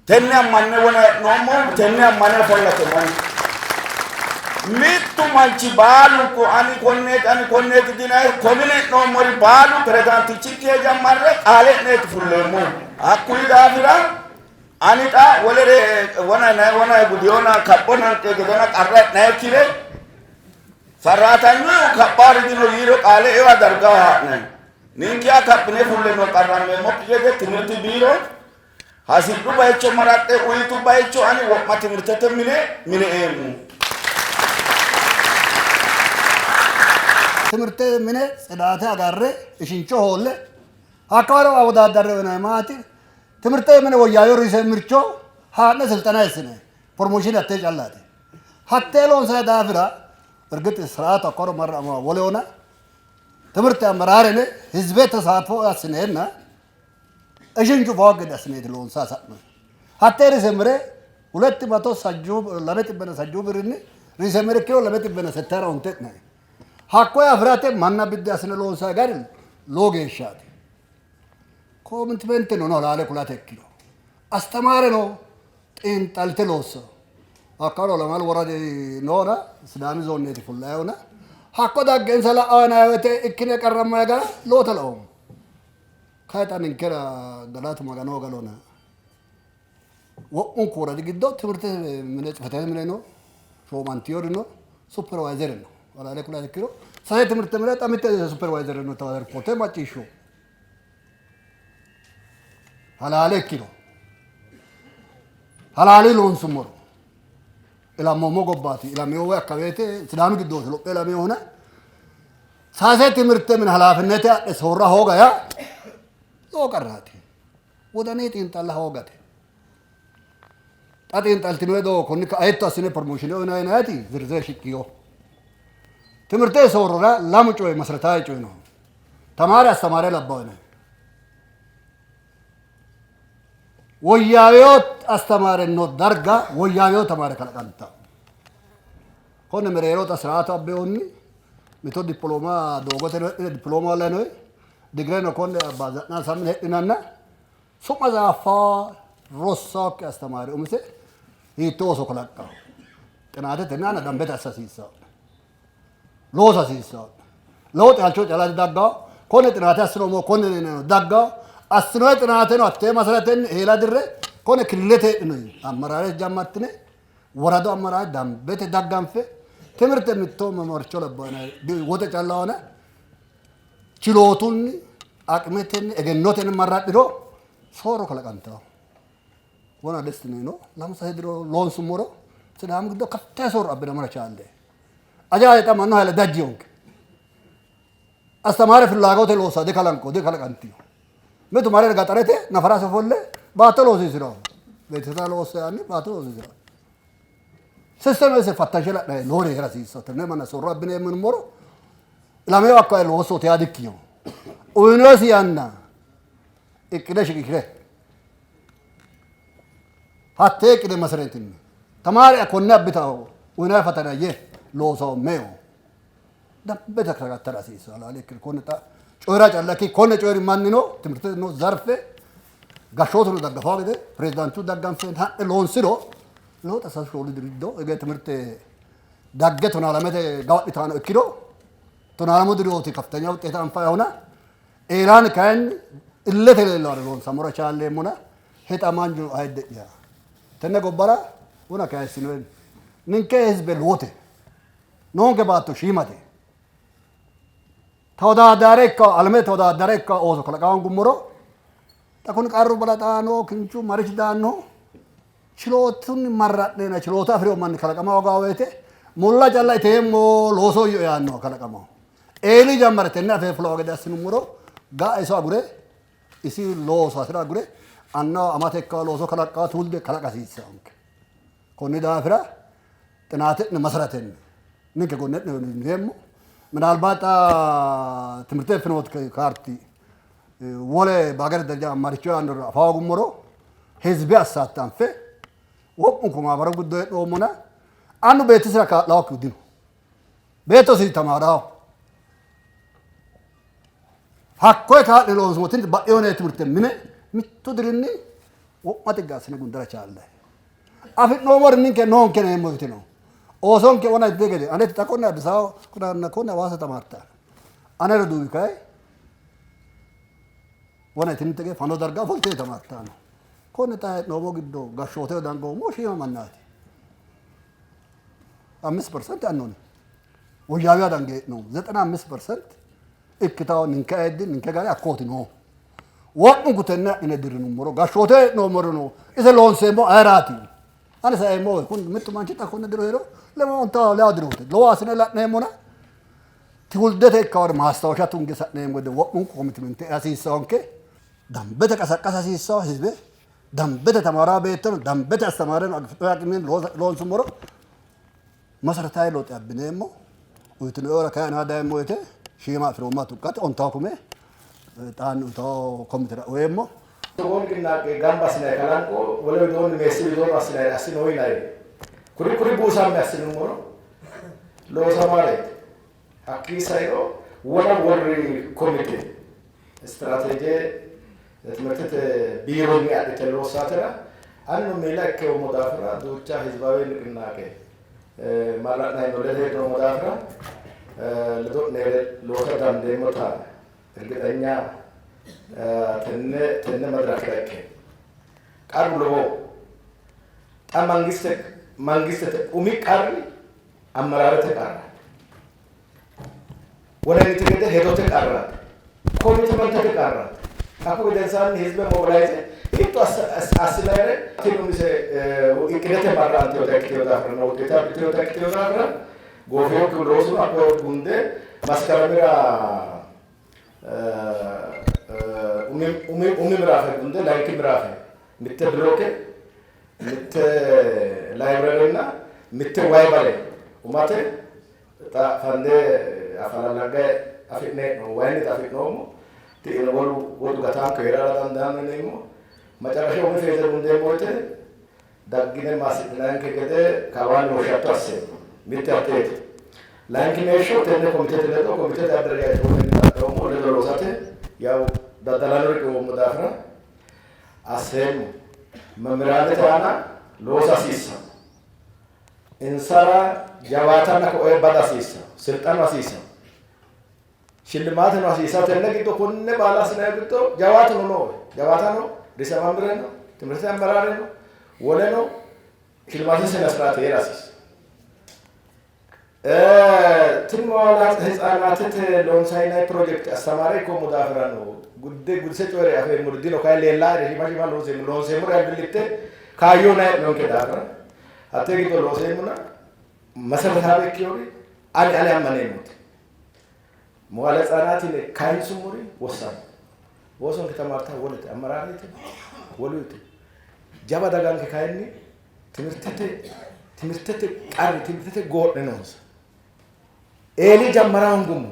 Tenne ammanne wona e'noommo, tenne ammane ofollate manchu. Mittu manchi baalunku ani konneeti ani konneeti dinayi komine e'noommori baalu pirezidaantichikki jammarre qaale e'neeti fulleemmo. Hakkuyi daafira ani xa wolere wona nayi wona gudiyona kapho nanqe gedena qarra e'nayikkire sarraatanyu kaphaari dino yiiro qaale ewa dargaho haa'nayi. Ninke kaphine fulle no qarrammeemmokki gede timirti biiro Hasidhu bayicho maraxxe uyitu bayicho ani wo'ma timirtete mine mine eemmo. ትምህርት mine ጽዳቴ agarre ishincho hoolle hakkawaro awodaadarre uyinanni maati timirte mine woyyaayo rise mircho haa'ne silxena eessine promotion hattee callaati hattee loonsayi daafira እርግጥ ስርዓቱ hakkawaro marra wolewona ትምህርት አመራርene ህዝቤ ተሳትፎ assineenna ishinchu foo gede assineeti loonsayi sa'noyi hattee risemire ሁለት መቶ sajju lame xibbena sajju birrinni risemire ikkiro lame xibbena settara onte e'nanni hakkoye afirate manna biddi assine loonsayi gari lowo geeshshaati. Commitment no halaale kulate ikkiro astamaareno xiinxalte loosso hakkawaro lamalu woradi noona sidaami zoonneeti fullaayona hakko dagge insa la'awo yinanni woyte ikkine qarrammayi gara lowota laoommo. Kayi xa ninkera galatu maganoho galona wo'munku woradi giddo timirtete mine tsifate mine no, shoomantiyori no, supervayzere no. Halaale kulate ikkiro sase timirte mine xa mitte supervayzere no tawa ripoorte macciishsho. Halaale ikkiro halaale loonsummoro ilammoommo gobbaati ilamino woy akkaweete Sidaami giddooti lophe ilaminohuna sase timirte mine halaafinnete adhe soorra hooga yaa lowo qarraati. Wodani xiinxalla hoogate. Xa xiinxaltino hedo konni ka'a hiitto assine promoshine uyinanni yinanniti zirzire shiqqino. Timirte soorrora lamu coyi maseretawe coyi no. Tamaare astamaare labbawo yinanni. Woyyaaweyo astamaare no darga woyyaaweyo tamaare kalaqantanno. Konne mereero xa siraatu abbehunni mito dippolooma doogote hedhine dippolooma lenoyi digireno konne abbaaza'na samine hedhinanna su'ma zaaffa rossawokki astamaare umise hiittoo ooso kalaqqawo? Xinaate tenne aana dambete assa hasiissanno. Loosa hasiissanno. Lowo xealcho calla didaggawo. Konne xinaate assinoommo konne daggawo. Assinoyi xinaateno hattee masaratenni eela dirre konne kililete heedhinoyi ammaraare jammartine woradu ammaraare dambete dagganfe timirte mitto marcho labbawo woxe calla hone chilootunni Aqimetenni egennotenni marradhiro soorro kalaqantawo. Wona destinino lamu sase diro loonsummoro Sidaamu giddo kattee soorro abbinamora chaalle. Aja xa mannu hayle dajjiyonke. Astamaare fillaagote loossa dikalanqo dikalaqantino. Mitu mare gaxarete nafarasi ofolle baatto loosiisiro beetesaba loosse yaanni baatto loosiisiro. Sisteme ise fattashe la'nayi noori heera hasiissanno. Tenne manna soorro abbineemmo yinummoro ilameyo hakko loossooti yaa dikkino. Uyinosi yanna iqqide shiqishire hattee iqqide masareetinni tamaare konne abbitaho uyinayi fatana yee loosawo meyo dambete kagattara hasiissanno. Halaale ikkiro konne xa coyira calla ikki konne coyiri mannino timirtete no zarfe gashshootuno daggafawo gede pirezidaantichu dagganfe ha'ne loonsiro lowo xa sasu shoolu diri giddo hige timirte dagge tonaalamete gawa'litaano ikkiro tonaalamu dirooti kaftenya wuxeeta anfayihuna eelaani kayinni illete leellawore loonsammora chaalleemmona hexamanju ayidde'ya tenne gobbara wona kayissinoe ninke hizbe lowote noonke baatto shiimate ተወዳዳሪ ikka alame ተወዳዳሪ ikka ooso kalaqawan gummoro xa kuni qarru balaxaano kinchu marichi daanno chilootunni marra'neena chiloota afirino manni kalaqama hogaa woyte mulla calla iteemmo looso yyo yaanno kalaqamaho eeli jammare tenne afee fulawo gede assinummoro ga'a iso agure isi looso hasira agure anna amate ikka looso kalaqqa tuulde kalaqa hasiissanonke konni daafira xinaate'ne masaratenni ninke gonne'ne yineemmo ምናልባት xa ትምህርት ፍኖት ካርቲ wole በሀገር ደረጃ አማርቾ ያንዶ አፋ ጉሞሮ ህዝቢ አሳታንፌ wo'munku maabaru giddo hee'noommona annu beettisira kaa'lawokkihu dino beettosi tamaarawo hakkoye kaa'le loonsummo tini ba'ino timirte mine mittu dirinni wo'ma xigga assine gundara chaallayi afi'noommori ninke noonke neemmo yitino oosonke wona ite gede aneti xa konne Addis Ababa konne Hawaasa tamaarta ane roduuwi kayi wona itininte gede fano darga ofolte tamaartano konne xa hee'noommo giddo gashshooteho dangoommo shiima mannaati 5% annoni woyyaawiya dange hee'noommo 95% ikkitawo ninke ayiddi ninke gari hakkooti noohu wo'munku tenne adhine dirrinummoro gashshoote hee'noommorino ise loonseemmo ayeraati ani saeemmo kun mittu manchi xa konne diro heero lemo ontaa leya dirooti lowo assine la'neemmona ትውልደተ ikkawore ማስታወሻ tunge sa'neemmo gede wo'munku commitment hasiissawonke dambete qasaqqasa hasiissawo hizbe dambete tamaara beettono dambete astamaareno aqimen loonsummoro መሰረታዊ ለውጥ ያብኔሞ uyitinoera kayinni dayeemmo woyte shiima afiroomma tuqqate ontawo kume xaanni uyitawo komitera uyeemmo. Togoon qinnaaqe gamba assinanni kalanqo wole widoonni meessi widoonni assinanni assino yinanni kuri kuri buusamme assinummoro loosamaareeti. Hakkii sairo wona worri komite istiraateeje timirtete biironni adhite loossaatera annu miila ikkeemmo daafira duucha hizbaawe niqinaaqe marra'nayino ledo hee'noommo daafira ledo'ne loosa dandeemmota እርግጠኛ tenne tenne madirakera ikke qarru lowo xa mangiste mangistete umi qarri ammaraarete qarraati wonanite gede hedote qarraati commitmentete qarraati hakku gedensaanni hizbe mobilize hiitto assinayre tini umise iqqidete marra'antinota ikkitino daafira wuxeete abbitinota ikkitino daafira goofeyokkihu loosuno hakko gunde maskaramira umi umi miraafe gunde layinki miraafe mitte bilooke mitte layibirerenna mitte wayi bale umate xa fande afalalagge afi'ne wayinnita afi'noommo ti'ino wolu wolu gataanko heerara dandaanno yineemmo macarasha umi feeze gundeemmo woyte daggine maasidhinanke gede kawaanni woshshatto asseemmo mitte hatteeti layinki meeshsho tenne komitete ledo komitete addarajaajete adhoommo ledo loosate yaw daddalano riqiwoommo daafira asseemmo memiraanete aana loosa hasiissanno insara jawaatanna koe bada hasiissanno silxano hasiissanno shillimaateno hasiissanno tenne giddo konne baala assinanni giddo jawaatuno noowe jawaatano ርዕሰ መምህር ነው፣ ትምህርት አመራር ነው፣ ወለ ነው ሽልማት ስነ ስርዓት heera hasiissa. Tini መዋዕለ ሕፃናትete loonsanni pirojekte astamaare ikkoommo daafira no gudde gudise coyi're afeemmori dino, kayi leellaere shiima shiima looseemmo, loonseemmori albillitte kaayyo hee'nonke daafira hattee giddo looseemmona መሰረታዊ ikkewori ani ane ammaneemmote መዋዕለ ሕፃናት kayinsummori ወሳኝ oosonke tamaarta wolete ammaraarete woluyite jawa daganke kayinni timirtete timirtete qarri timirtete goodhe noonsa eeli jammara hongummo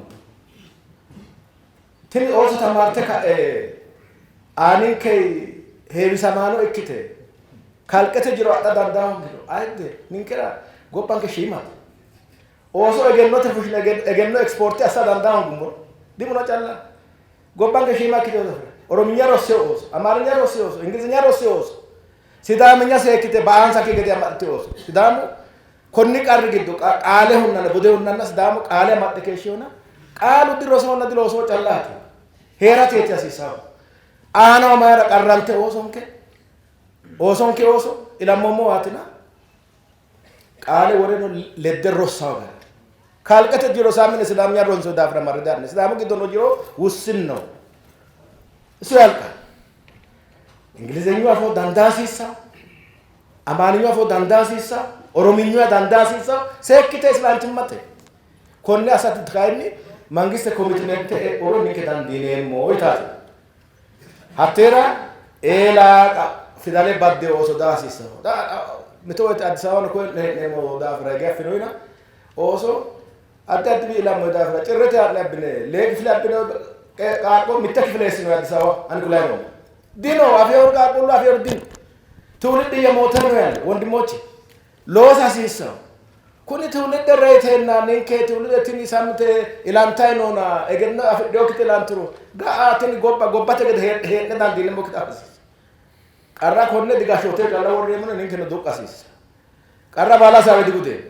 tini ooso tamaarte ka'e aaninke heewisamaano ikkite kalqete jiro adha dandaa hongiro ayidde ninkera gobbanke shiimate ooso egennote fushine egenno exporte assa dandaa hongummoro dimuna calla gobbanke shiima ikkitino daafira ኦሮምኛ rossino ooso አማርኛ rossino ooso እንግሊዝኛ rossino ooso sidaamኛ seekkite ba'aansakki gede amaxxitino ooso sidaamu konni qarri giddo qaale hunnanna bude hunnanna sidaamu qaale amaxxe keeshshihona qaalu dirosohonna diloosoho callaati heerateeti hasiisaahu aanaho mayra qarrante oosonke oosonke ooso ilammommowaatina qaale woreno ledde rossawo gara kalqete jiro saamine sidaamኛ ronso daafira marre daafne sidaamu giddo no jiro wussin ነው እሱ ያልቃል። እንግሊዘኛው afoo dandaasiissa amaariñu afoo dandaasiissa oromiñu dandaasiissa seekkite islaanchimmate konne assate kayinni mangiste commitment e'uro ninke dandiineemmo yitaate hatteera eelaa fidale badde ooso daa hasiissanno mito woyte Addis Ababa koye hee'neemmo daafira hige affinoyina ooso addi addi ilammo daafira cirrete haa'ne abbine lee kifile abbine qaaqqo mitte kifile eessino Addis Ababa ani kulayi noommo dino afeewor qaaqquullu afeewor dino ትውልድ እየሞተ ነው ያለ ወንድሞቼ loosa hasiissanno kuni ትውልድ reyiteenna ninke ትውልድ tini samte ilantayi noona egenno afidhinokkiti ilanturo ga'a tini gobba gobbate gede hee'ne dandiineemmokkita hasiissa qarra konne digashshoote calla worreemmona ninkeno duqqa hasiissa qarra baala hasaawe digudeemmo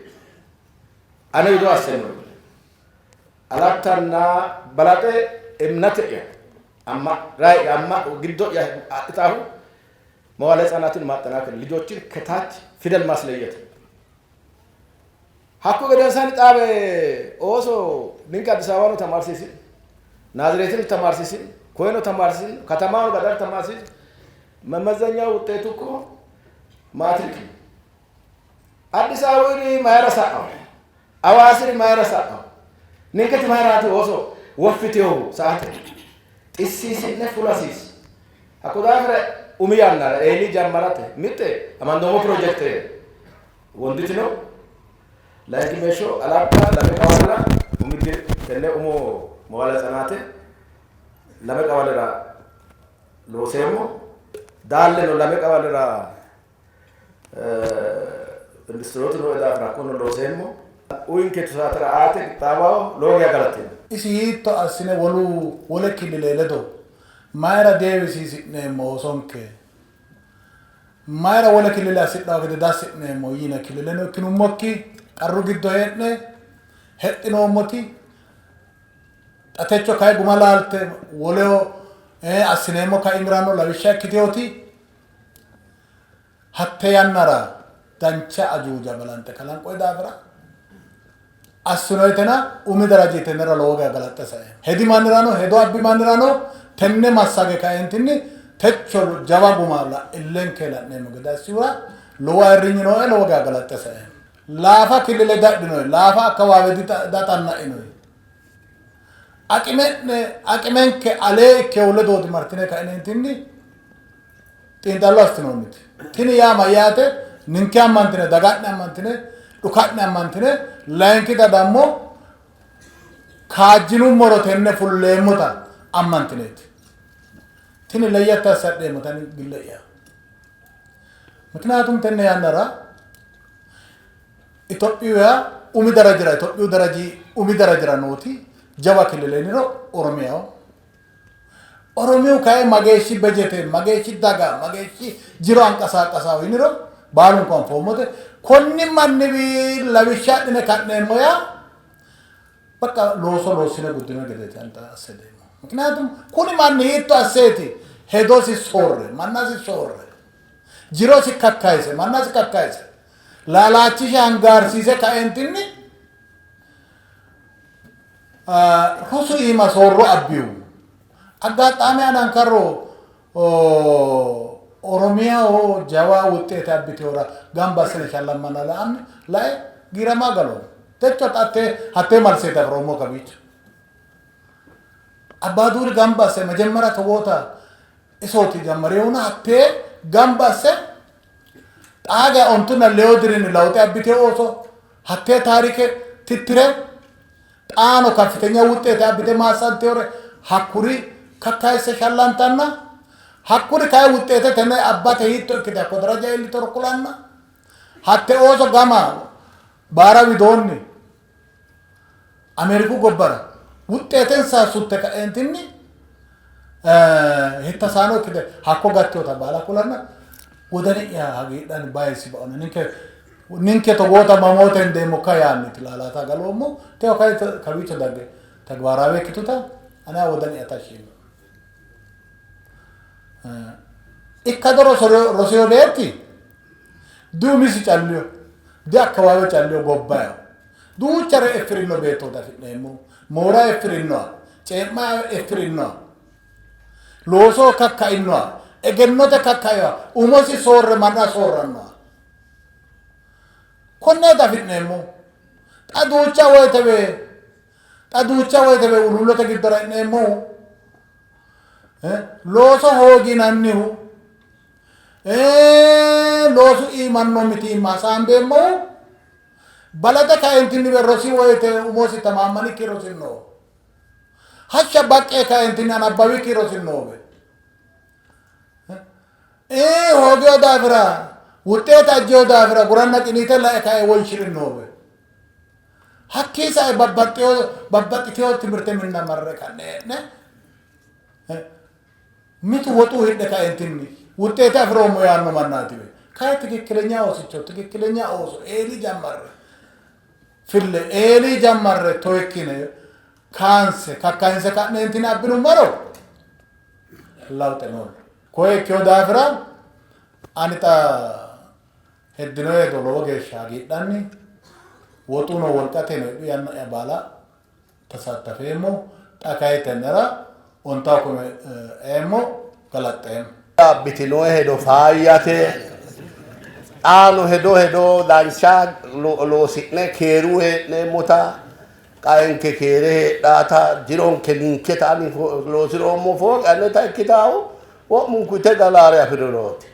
ane wido asseemmo alattanna balaxe እምነት'ya amma amma giddo'ya adhitaahu መዋዕለ ሕፃናትን ማጠናከር ልጆችን ከታች ፊደል ማስለየት hakku gedensaanni xaabe ooso ninke Addis Ababano tamaarsiisin ናዝሬትን ተማርሲስን ኮይኖ ተማርሲስን ከተማው ገጠር ተማርሲስን መመዘኛ ውጤቱ እኮ ማትሪክ ነው። አዲስ አበባ mayra sa'aw Awaasiri mayra sa'aw ninketi mayraati ooso woffiteehu sa'ate xissiisi'ne fulasiis hakko daafira umi yannara eeli jammarate mitte amandoommo pirojekte wonditino layinkimeeshsho Alatta lame qawalera umi tenne umo መዋዕለ ሕፃናት lame qawalera looseemmo Daalleno lame qawalera industirootu noo daafira hakkono looseemmo uyinke saatera aate qixxaawaho lowo geya galateemmo. Isi hiitto assine wolu wole killile ledo mayra deewisiisi'neemmo oosonke mayra wole killile assidhawo gede dassi'neemmo yine killileno ikkinummokki qarru giddo hee'ne hexxinoommoti xa techo kayi guma laalte woleho assineemmo kaimirano lawishsha ikkiteoti hatte yannara dancha ajuuja balanxe kalanqoyi daafira assinoyitena umi daraji tennera lowo geya galaxxe saeemmo. Hedi mannirano hedo abbi mannirano tenne massage kaentinni techo jawa guma illenke la'neemmo gede assihura lowo ayirrinyi nooe lowo geya galaxxe saeemmo. Laafa killile dadhinoyi laafa akkawaawe daxanna'inoyi aqime'ne aqimenke alee ikkehu ledooti martine ka'ineentinni xiinxallo assinoonniti. Tini yaa mayyaate ninke ammantine daga'ne ammantine dhuka'ne ammantine layinkita dammo kaajjinummoro tenne fulleemmota ammantineeti. Tini leyyatti assadheemmota gille'ya. ምክንያቱም tenne yannara Itophiyu yaa umi darajira Itophiyu daraji umi darajira nooti jawa killile yiniro Oromiyaho. Oromiyu kayi mageeshshi bejete mageeshshi daga mageeshshi jiro anqasaaqasaho yiniro baalunku anfoommote. Konni manniwi lawishsha adhine ka'neemmo yaa በቃ looso loossine guddino gedeeti ani asse deemmo. ምክንያቱም kuni manni hiitto asseeti hedosi soorre mannasi soorre jirosi kakkayise mannasi kakkayise laalaachishe hangaarsiise kaentinni Rosu iima soorro abbihu Aggaaxaame anankarro Oromiyaho jawa wuxxeete abbitinohura gamba assine shallammanna la'anni lae giirama galoommo. Techo xatte hattee malseeti afi'roommo kawiicho. Abbaaduuri gamba asse mejemmera togoota isooti jammarihuna hattee gamba asse xaa geya ontunna leyo dirinni lawuxe abbitino ooso hattee taarike tittire xaano kaffitenya wuxxeete abbite maassantinore hakkuri kakkayisse shallantanna hakkuri kayi wuxxeete tenne abbate hiitto ikkite hakko daraja iillitoro kulanna hatte ooso gama baara widoonni Ameeriku gobbara wuxxeetensa sutte ka'eentinni hittasaano ikkite hakko gattinota baala kulanna wodani'ya hagiidhanni bayisi baona ninke ninke togoota mamoote hendeemmokka yaanniiti laalaata galoommo tewo kayi kawiicho dagge tagbaaraawe ikkituta ane wodani'ya tashshi yiino. Ikkado roso rosino beetti diumisi calliho, diakkawaawe calliho, gobbayaho. Duuchare effi'rino beettooti afi'neemmohu. Moora effi'rinoha, cee'ma effi'rinoha, loosoho kakkainoha, egennote kakkainoha, umosi soorre manna soorrannoha. Konneeti afi'neemmohu. Xa duucha woyitewe xa duucha woyitewe uluullote giddora e'neemmohu looso hooginannihu loosu iimanno mitiimma hasaambeemmohu Balaxe kaeentinni rosi woyte umosi tamaammanikki rosinnoho. Hashsha baqqe kaeentinni anabbawikki rosinnowe. Ee hoogiyo daafira wuxxeete ajjeyo daafira guranna qiniite lae kae wonshi'rinnowe. Hakkii sae babbaxxeyo babbaxxiteyo timirte minna marre ka'ne e'ne Mitu woxu hidhe kaentinni wuxxeete afi'roommo yaanno mannaatiwe. Kayi tikikkilenya oosicho, tikikkilenya ooso eeli jammarre fille, eeli jammarre toyikkine kaanse kakkayinse ka'neentinni abbinummoro lawuxe noolla. Koye ikkino daafira ani xa heddino hedo lowo geeshsha hagiidhanni woxuno wolqateno heedhu yanna'ya baala tasattafeemmo. Xa kayi tennera ontawo kume eemmo, galaxxeemmo. Abbitinoe hedo faayyate. Xaano hedo hedo dancha loosi'ne keeru hee'neemmota, qaenke keere heedhaata, jironke ninketa, ani loosi'roommo fooqe aneta ikkitaahu wo'munku ite galaare afi'rirooti.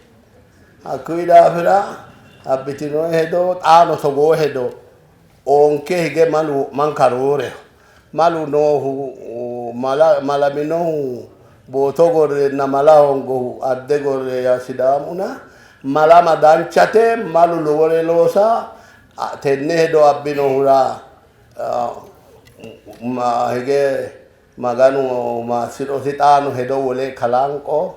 Hakkuyi daafira abbitinoe hedo xaano togoo hedo Oonke hige malu wo'manka rooreho. Malu noohu mala malaminohu booto gorreenna mala hoongohu adde gorre yaa Sidaamuna malama danchate, malu lowore loosa tenne hedo abbinohura hige Maganu maassi'rosi xaano hedo wole kalanqo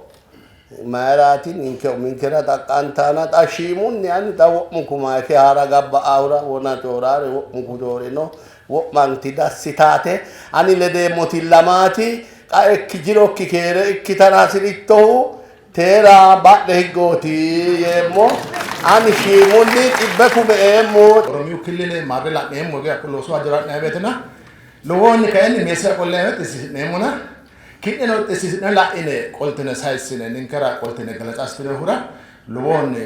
mayiraati ninke uminkera xaqqantaana xa shiimunni ani xa wo'munku mayike haara gabba''ahura wona cooraare wo'munku coorino wo'manti dassitaate ani ledeemmoti lamaati qaekki jirokki keere ikkitara hasi'rittohu teera badhe higgooti yeemmo ani shiimunni xibbe kume eemmo. Oromiyu killile marre la'neemmo hakko loosu hajora ha'nanni woytena Lowohunni kayinni meessira qolleemmo xissiisi'neemmona, ki'neno xissiisi'ne la'ine qoltine sayissine ninkera qoltine galaxa assitinohura lowohunni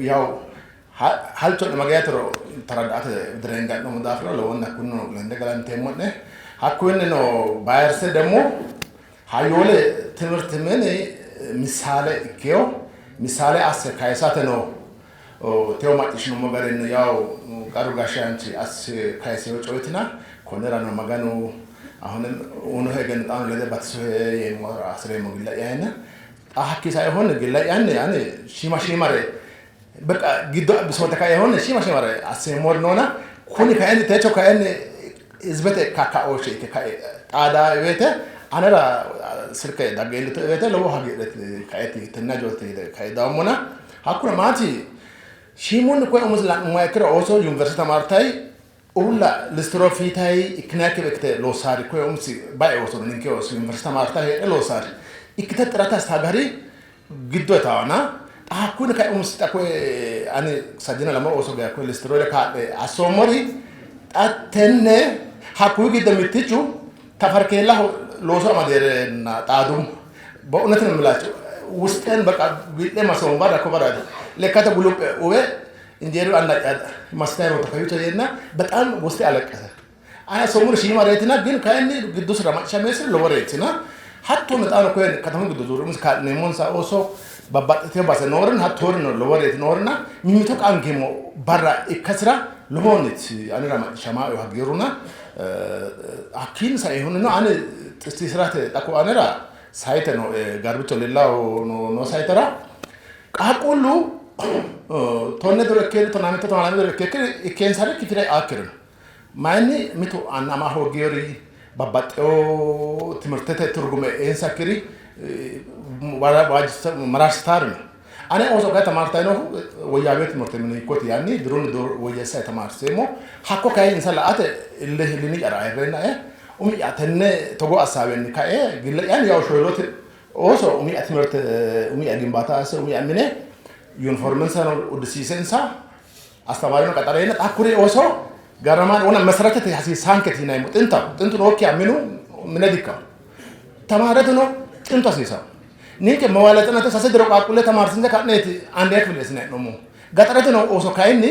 yawu halcho'ne mageetero tarada'ate direenga'noommo daafira lowohunni hakkunnino lende galanteemmo'ne. Hakkuyinnino bayirse demmo hayyoole timirti mini missaale ikkeyo missaale asse kayisateno Tewo macciishshinummo garinni yawu qaru gashshaanchi asse kayisewo coyetina konnirano Maganu ahunim uyinohe egenno xaano lede batisohe yeemmo hasireemmo gilla'yanna xa hakkii saehunni gilla'yanni ani shiima shiimare beqa giddo abbisoote kaehunni shiima shiimare asseemmori noona kuni kayinni techo kayinni hizibete kakkaooshshe ikke kae xaada woyte anera silke dagge iillitue woyte lowo hagiirreeti kaeti tenne hajooti kae dawummona Hakkuno maati? Shiimunni koye umosi la'nummoha ikkiro ooso yuniversite tamaartay uulla listiro fiitay ikkinayikkiwa ikkite loossaari koye umisi bae ooso no ninke ooso yuniversite tamaartay heedhe loossaari ikkite xirate assita gari giddo etawana xa hakkuyino kae umisi xa koye ani sajjina lame ooso geya koye listirore kaa'le assoommori xa tenne Hakkuyi giddo mittichu Tafarkeellaho looso amadeerenna xaadummo. በእውነት ነው የምላቸው ውስጤን በቃ ዊጤ ማሰሙባ ዳኮ በራዲ lekkate guluphe uwe injeeru አናጫ masitay roota kawicho yeenna በጣም ውስጤ አለቀሰ። አነ ሶሙር shiimareetina ግን kayinni giddosira macciishshameessiri loworeetina hattono xaano koye katamu giddo zuuri kaa'lineemmonsa ooso babbaxxitino base noorin hattoorino loworeeti noorina mimmito qaangeemmo barra ikkasira lowoonniti anera macciishshamaayo hagiirruna hakkiinni saehunnino ane xisiisirate xako anera site no garbicho lellawo no sayitera qaaqquullu tonne diro ikkeeri tonaa mitto tonaa lame diro ikkeeri ikkeensari kifile aakkirino mayinni mitu anna ama hoogiyori babbaxxewo timirtete ትርጉም eensakkiri mararsitaari no ane ooso kayi tamaartayi noohu woyyaaweo timirte mine hikkoti yaanni dirunni woyyeessa tamaarseemmo hakko kayi insa la"ate ille hilini'yara ayirreennae umi'ya tenne togo assaawenni kae gille'yanni yaw shoylote ooso umi'ya timirte umi'ya ግንባታ asse umi'ya mine ዩኒፎርምንሳno uddisiisensa አስተማሪno qaxareenna xa hakkuri ooso garamaan wona meseretete hasiisaanketi yineemmo xintaho xintu nookkiha minu mine dikkawo tamaareteno xintu hasiisawo ninke መዋለ ህጻናት sase diro qaaqquulle tamaarsiinse ka'neeti አንደኛ ክፍል eessine hee'noommohu gaxarete noo ooso kayinni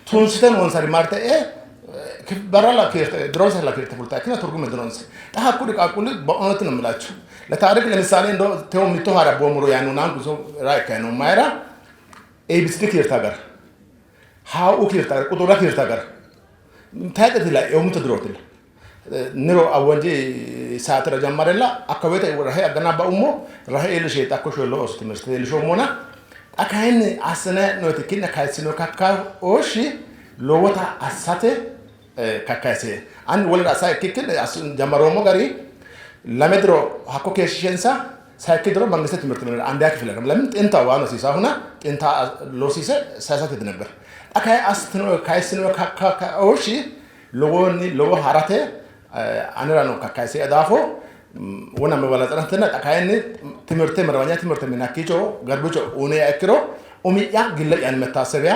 tunsite noonsari marte e'e barra kiirte dironsa kiirte fulta ikkina ትርጉም dinonsa xa hakkuri qaaqquulli በእውነት ነው የምላችሁ ለታሪክ ለምሳሌ እንደው ተው mitto hara boomuro yaanno naanku ra ikkayi no mayira ABCD kiirta gara haa'u kiirta gara quxura kiirta gara tayxeti la'eewu mitto dirootilla niro awwanji saatira jammarella akka woyte rahe aggana ba'ummo rahe iillisheeti hakko shoyilloo ooso timirte iillishoommona xa kayinni assine hee'noyiti ki'ne kayissino kakkaooshshi lowota assate kakkayise ani wolere assa ikkikkinni jammaroommo gari lame diro hakko keeshshishensa sayikki diro መንግስት ትምህርት minira አንደኛ ክፍል ለምን xinta waan hosiisaahuna xinta loosiise sayisate ነበር xa kayi assitino kayissino kakkaooshshi lowohunni lowo harate anerano kakkayise daafo wona መዋለ ህጻናትና xa kayinni ትምህርቴ መደበኛ ትምህርት mine hakkiicho garbicho uyiniha ikkiro umi'ya gille'yanni መታሰቢያ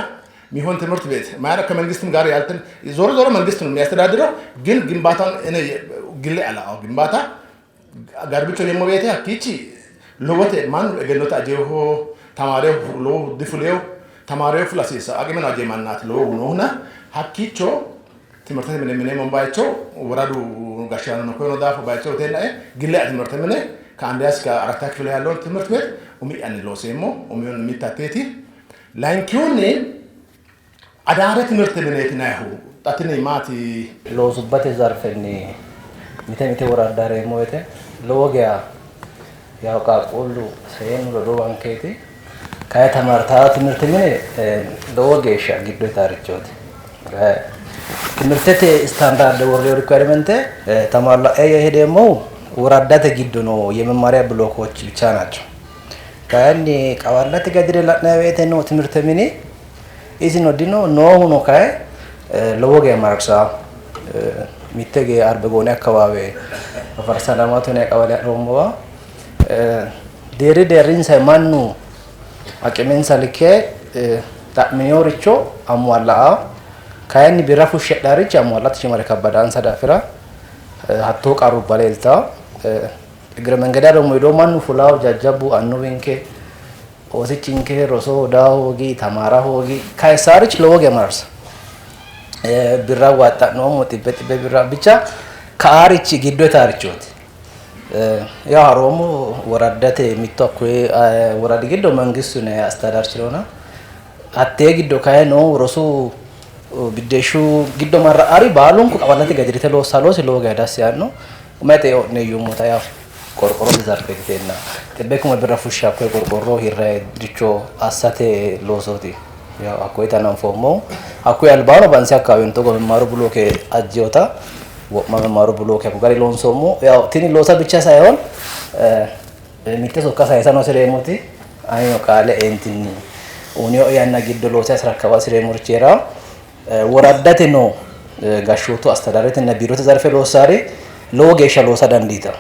የሚሆን ትምህርት ቤት ማለት ከመንግስትም ጋር ያልትን ዞሮ ዞሮ መንግስት ነው የሚያስተዳድረው፣ ግን ግንባታውን እኔ ግሌ አላው ግንባታ garbicho yeemmo woyte hakkiichi lowote mannu egennote ajeeho tamaarewo lowohu difulewo tamaarewo fula hasiissawo aqimeno ajee mannaati lowohu noohuna hakkiicho timirtete mine mineemmo bayicho woradu gashshaanono koyino daafo bayicho uyiteennae gille'ya timirte mine ከአንደኛ እስከ አራተኛ ክፍል ያለውን ትምህርት ቤት umi'yanni looseemmo umihunni mitte hatteeti layinkihunni adaare timirte mineeti yinannihu xa tini maati Loosubbate zarfenni mite mite woradda hareemmo woyte lowo geya yaw qaaqquullu seennu roduuwankeeti kayi tamaartaa timirte mine lowo geeshsha giddo yitaarichooti. ትምህርተቴ ስታንዳርድ ወርዶ requirement ተሟላ ይሄ ደግሞ ወረዳተ giddo ነው የመማሪያ ብሎኮች ብቻ ናቸው። kayinni qawallate gadire la'nanni woyte no timirte mini isino dino noohuno kayi lowo geya mararsawo mitte ge arbegoone አካባቢ afarsa lamatu yinanni qawale ha'roommowa deerri deerrinsa mannu aqimensa likke xa'minoricho amwala'a kayinni birra fushshedharichi amwalate shimare kabbadansa daafira hattoo qarrubba leeltawo እግረ መንገዳ ደግሞ ሄዶ mannu fulawo jajjabbu annuwinke oosichinke roso daa hoogi tamaara hoogi kaysaarichi lowo geya mararsa birra waaxxa'noommo xibbe xibbe birra ብቻ ከአሪchi giddo yitaarichooti ያው haroomo woraddate mitto hakkoye woradi giddo mangistu ne astadaarchirona hattee giddo kayi noo rosu biddeeshshu giddo marra'ari baalunku qawallate gadirite loossa loosi lowo geya dassi yaanno umayite eo'ne yuummota yaw qorqorrote zarfeetitenna xibbe kuma birra fushshe hakkoye qorqorro hirrayiricho assate loosooti yaw hakkoye hananfoommohu hakkuyi albaano bansi akkawaaweno togo memmaaru bulooke ajjewota wo'ma memmaaru bulooke hakko gari loonsoommo yaw tini loosa ብቻ ሳይሆን mitte sokka sayisa noosireemmoti anino qaale eentinni uyineo yanna giddo loose asirakkaba hasireemmorichi heerawo woraddate noo gashshootu astadaaretenna biirote zarfe loossari lowo geeshsha loosa dandiitawo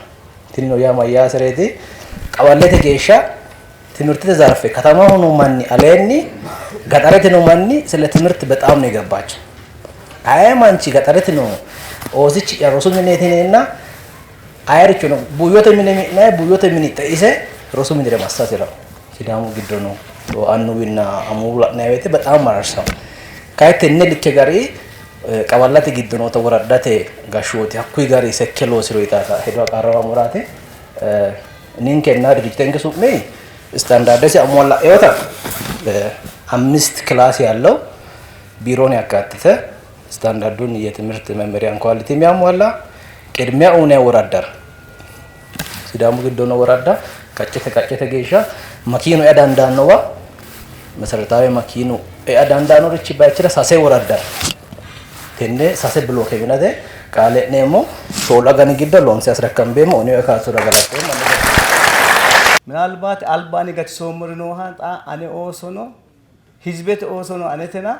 tinino yaa mayyaasereeti qawallete geeshsha ትምህርት ዘርፌ ከተማው ነው manni aleenni ገጠሬት ነው manni ስለ ትምህርት በጣም ነው የገባቸው። አይ ማንቺ ገጠሬት ነው Oosichi'ya rosu mineeti yineenna ayerichono buuyyote mine mi'nayi buuyyote mini xeise rosu minira massa hasi'ranno. Sidaamu giddo noo annuwinna amuwu la'nanni woyte bexaam mararsanno. Kayi tenne likke gari qawallate giddo noota woraddate gashshooti hakkuyi gari sekke loosiro yitaata hedo aqarramammoraati. Ninkenna ድርጅቴንke su'mi ስታንዳርደሲ አሟላ ኤወታ 5 ክላስ ያለው ቢሮን ያካተተ ስታንዳርዱን የትምህርት መመሪያን ኳሊቲ የሚያሟላ ቅድሚያ ኡነ ወራዳር ሲዳሙ ግዶ ነው ወራዳ ቀጨተ ቀጨተ ጌሻ መኪኑ ያዳንዳነዋ መሰረታዊ መኪኑ ያዳንዳኖ ርች ባይችለ ሳሴ ወራዳር tenne sase bloke minate qaale e'neemmo shoolu agani giddo loonse አስረከምቤሞ እኔ ካሱራ galateemmo ምናልባት albaani gatisoommori nooha xa ane oosono hizibete oosono anetena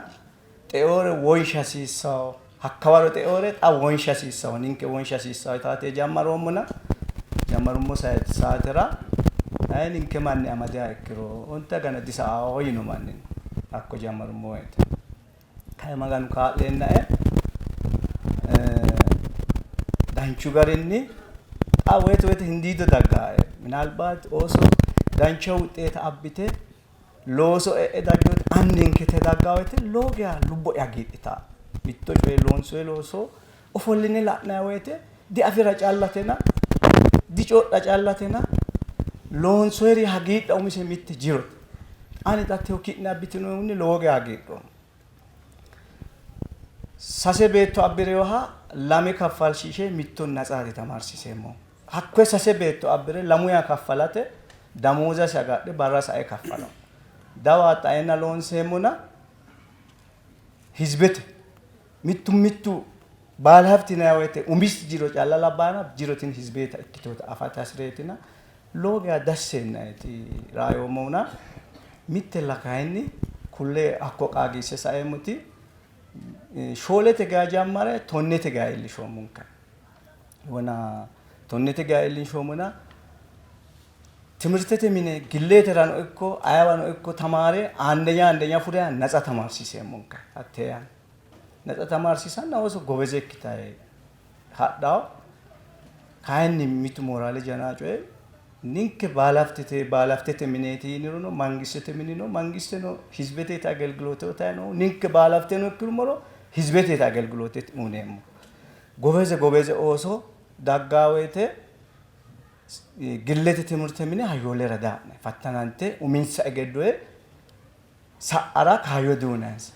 xeoore wonsha hasiissawo hakkawaro xeoore xa wonsha hasiissawo ninke wonsha hasiissawo yitaate jammaroommona jammarummo saatera ayi ninke manni amadiha ikkiro onte agana disa'awo yino manni hakko jammarummo woyte kayi Maganu kaa'leennae danchu garinni xa woyte woyte hindiido daggaae ምናልባት ooso dancha wuxeeta abbite looso e'e daggewote anninkete daggaa woyte lowo geya lubbo'ya hagiidhitaa mitto coye loonsoyi looso ofolline la'nayi woyte diafira callatena dicoodha callatena loonsoyiri hagiidha umise mitte jirote ani xa tewo ki'ne abbitinohunni lowo geya hagiidhoommo sase beetto abbireyoha lame kaffalshiishe mitto natsaati tamaarsiseemmo hakkoye sase beetto abbire lamuya kaffalate damoozasi agadhe barra sae kaffalawo dawa xaena loonseemmona hizibete mittu mittu baalahaft yinanni woyte umisi jiro calla labbaana jiro tini hizibeta ikkiteewota afate hasireetina lowo geya dassi yeennaeti raayoommona mittella kayinni kulle hakko qaagiisse saeemmoti shoolete geya jammare tonnete geya iillishoommonka wona tonnete geya iillinshoommona ትምህርትete mine gilleeterano ikko ayewano ikko tamaare አንደኛ አንደኛ fuleha natsa tamaarsiiseemmonka hattee yanna natsa tamaarsiisanna ooso gobeze ikkitaye hadhawo kayinni mitu moraale janaa coye ninke baalaftete baalaftete mineeti yinirono mangistete minino mangisteno hizbetete agelgilote uyitayi ninke baalafteno ikkinummoro hizbetete agelgilote uyineemmo gobeze gobeze ooso daggaa woyte gillete timirte mine hayyoolera daa'ne fattanante uminsa egennoye sa'ara kaayyo diuyinayinsa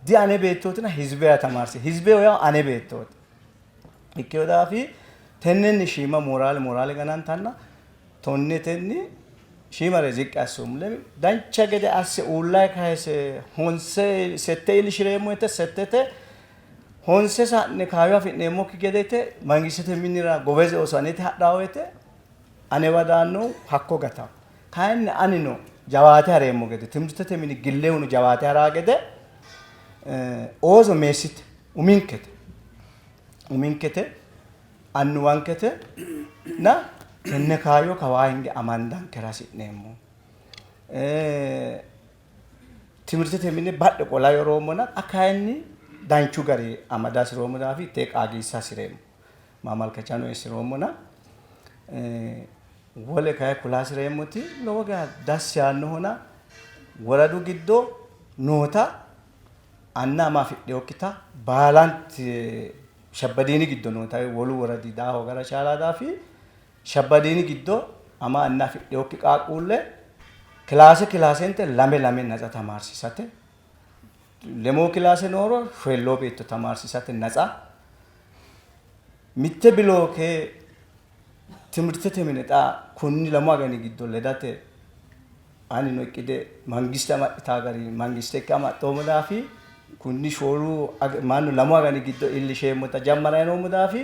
di ane beettootina hizbeya tamaarsi hizbeyo yaw ane beettooti ikkeyo daafi tennenni shiima moraale moraale ganantanna tonnetenni shiimare ziqqi assoommo dancha gede asse uullayi kayise honse sette iillishireemmo yite settete honse sa'ne kaayyo afi'neemmokki gedete mangistete minira gobeze ooso anete hadhaa woyte anewa daannohu hakko gatawo kayinni anino jawaate hareemmo gede timirtete mini gillehuno jawaate haraa gede ooso meessite uminkete uminkete annuwankete na tenne kaayyo kawaa hinge amandankera hasi'neemmo timirtete mine badhe qola yoroommona xa kayinni danchu gari amada hasiroommo daafi tee qaagiissa hasireemmo maamalkachano eessiroommona wole kayi kula hasireemmoti lowo geya dassi yaannohona woradu giddo noota anna ama afidhinokkita baalanti shabbadiini giddo noota wolu woradi daa hoogara chaalaa daafi shabbadiini giddo ama anna afidhinokki qaaqquulle kilaase kilaasente lame lame natsa tamaarsiisate lemoo kilaase nooro shoyilloo beetto tamaarsiisate natsa mitte bilooke timirtete mine xa kunni lamu agani giddo ledate anino iqqide mangiste amaxxitaa gari mangiste ikke amaxxoommo daafi kunni shoolu mannu lamu agani giddo iillisheemmota jammarayi noommo daafi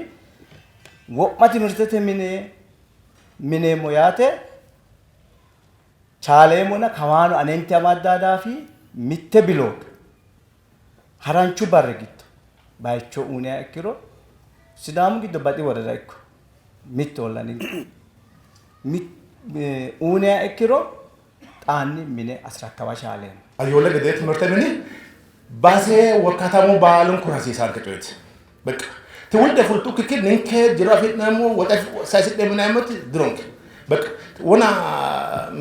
wo'ma timirtete mine mineemmo yaate chaaleemmona kawaano anente amaddaa daafi mitte bilooke haranchu barri giddo bayicho uyiniha ikkiro Sidaamu giddo baxi worada ikko mittoholla ninke uyiniha ikkiro xaanni mine asirakkaba chaaleemmo. Hayyoole gedee timirte mini base katamu baalunkura hasiisaanke coyeeti. በቃ ትውልድ fultukki ninke jiro afi'neemmo woxe sayisi'neemmo yineemmoti dironke በቃ wona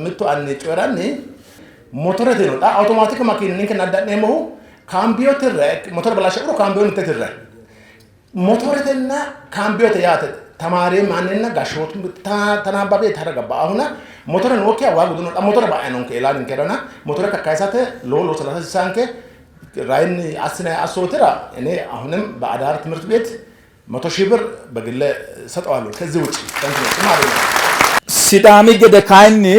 mittu anni coyiranni motorete no xa automatic makiina ninke nadda'neemmohu kaambiyo tirre motore balashshi'ro kaambiyo mitte tirre motoretenna kaambiyote yaate ተማሪ ማንና ጋሾቱ ተናባቢ ተረገባ አሁና ሞቶረ ኖኪያ ዋጉ ነው ሞቶረ ባይ ነው ከላ ንከረና ሞቶረ ከካይሳተ ሎሎ ሰላሳ ሳንከ ራይን አስና አሶትራ እኔ አሁንም በአዳር ትምህርት ቤት 100,000 ብር በግለ ሰጠዋለሁ። ከዚህ ውጭ ማለት ነው። Sidaami gede kayinni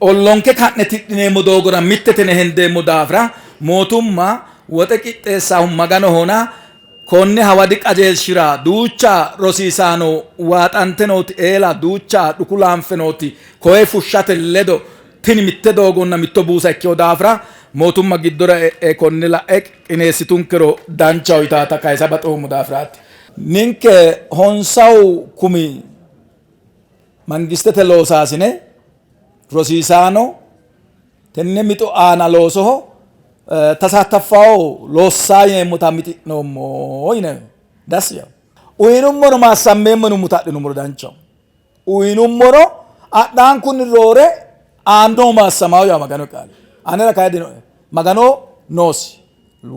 ollonke ka'ne tidhineemmo doogora mittetene hendeemmo daafira mootumma woxe qixxeessahu maganohona konne hawadi qajeelshira duucha rosiisaano waaxante nooti eela duucha dhuku laanfe nooti koye fushshate ledo tini mitte doogonna mitto buusa ikkewo daafira mootumma giddora e'e konne la'e qineessitunkero danchaho yitaata kayisa baxoommo daafiraati. Ninke honsawu kumi mangistete loosaasine rosiisaano tenne mixo aana loosoho ተሳተፋው ሎሳ yeemmota mixi'noommo yine das yaw uyinummoro maassammeemmo yinummo adhinummoro danchaho uyinummoro adhaankunni roore aannohu maassamawo yaa maganu qaali anera kayi dinoe magano noosi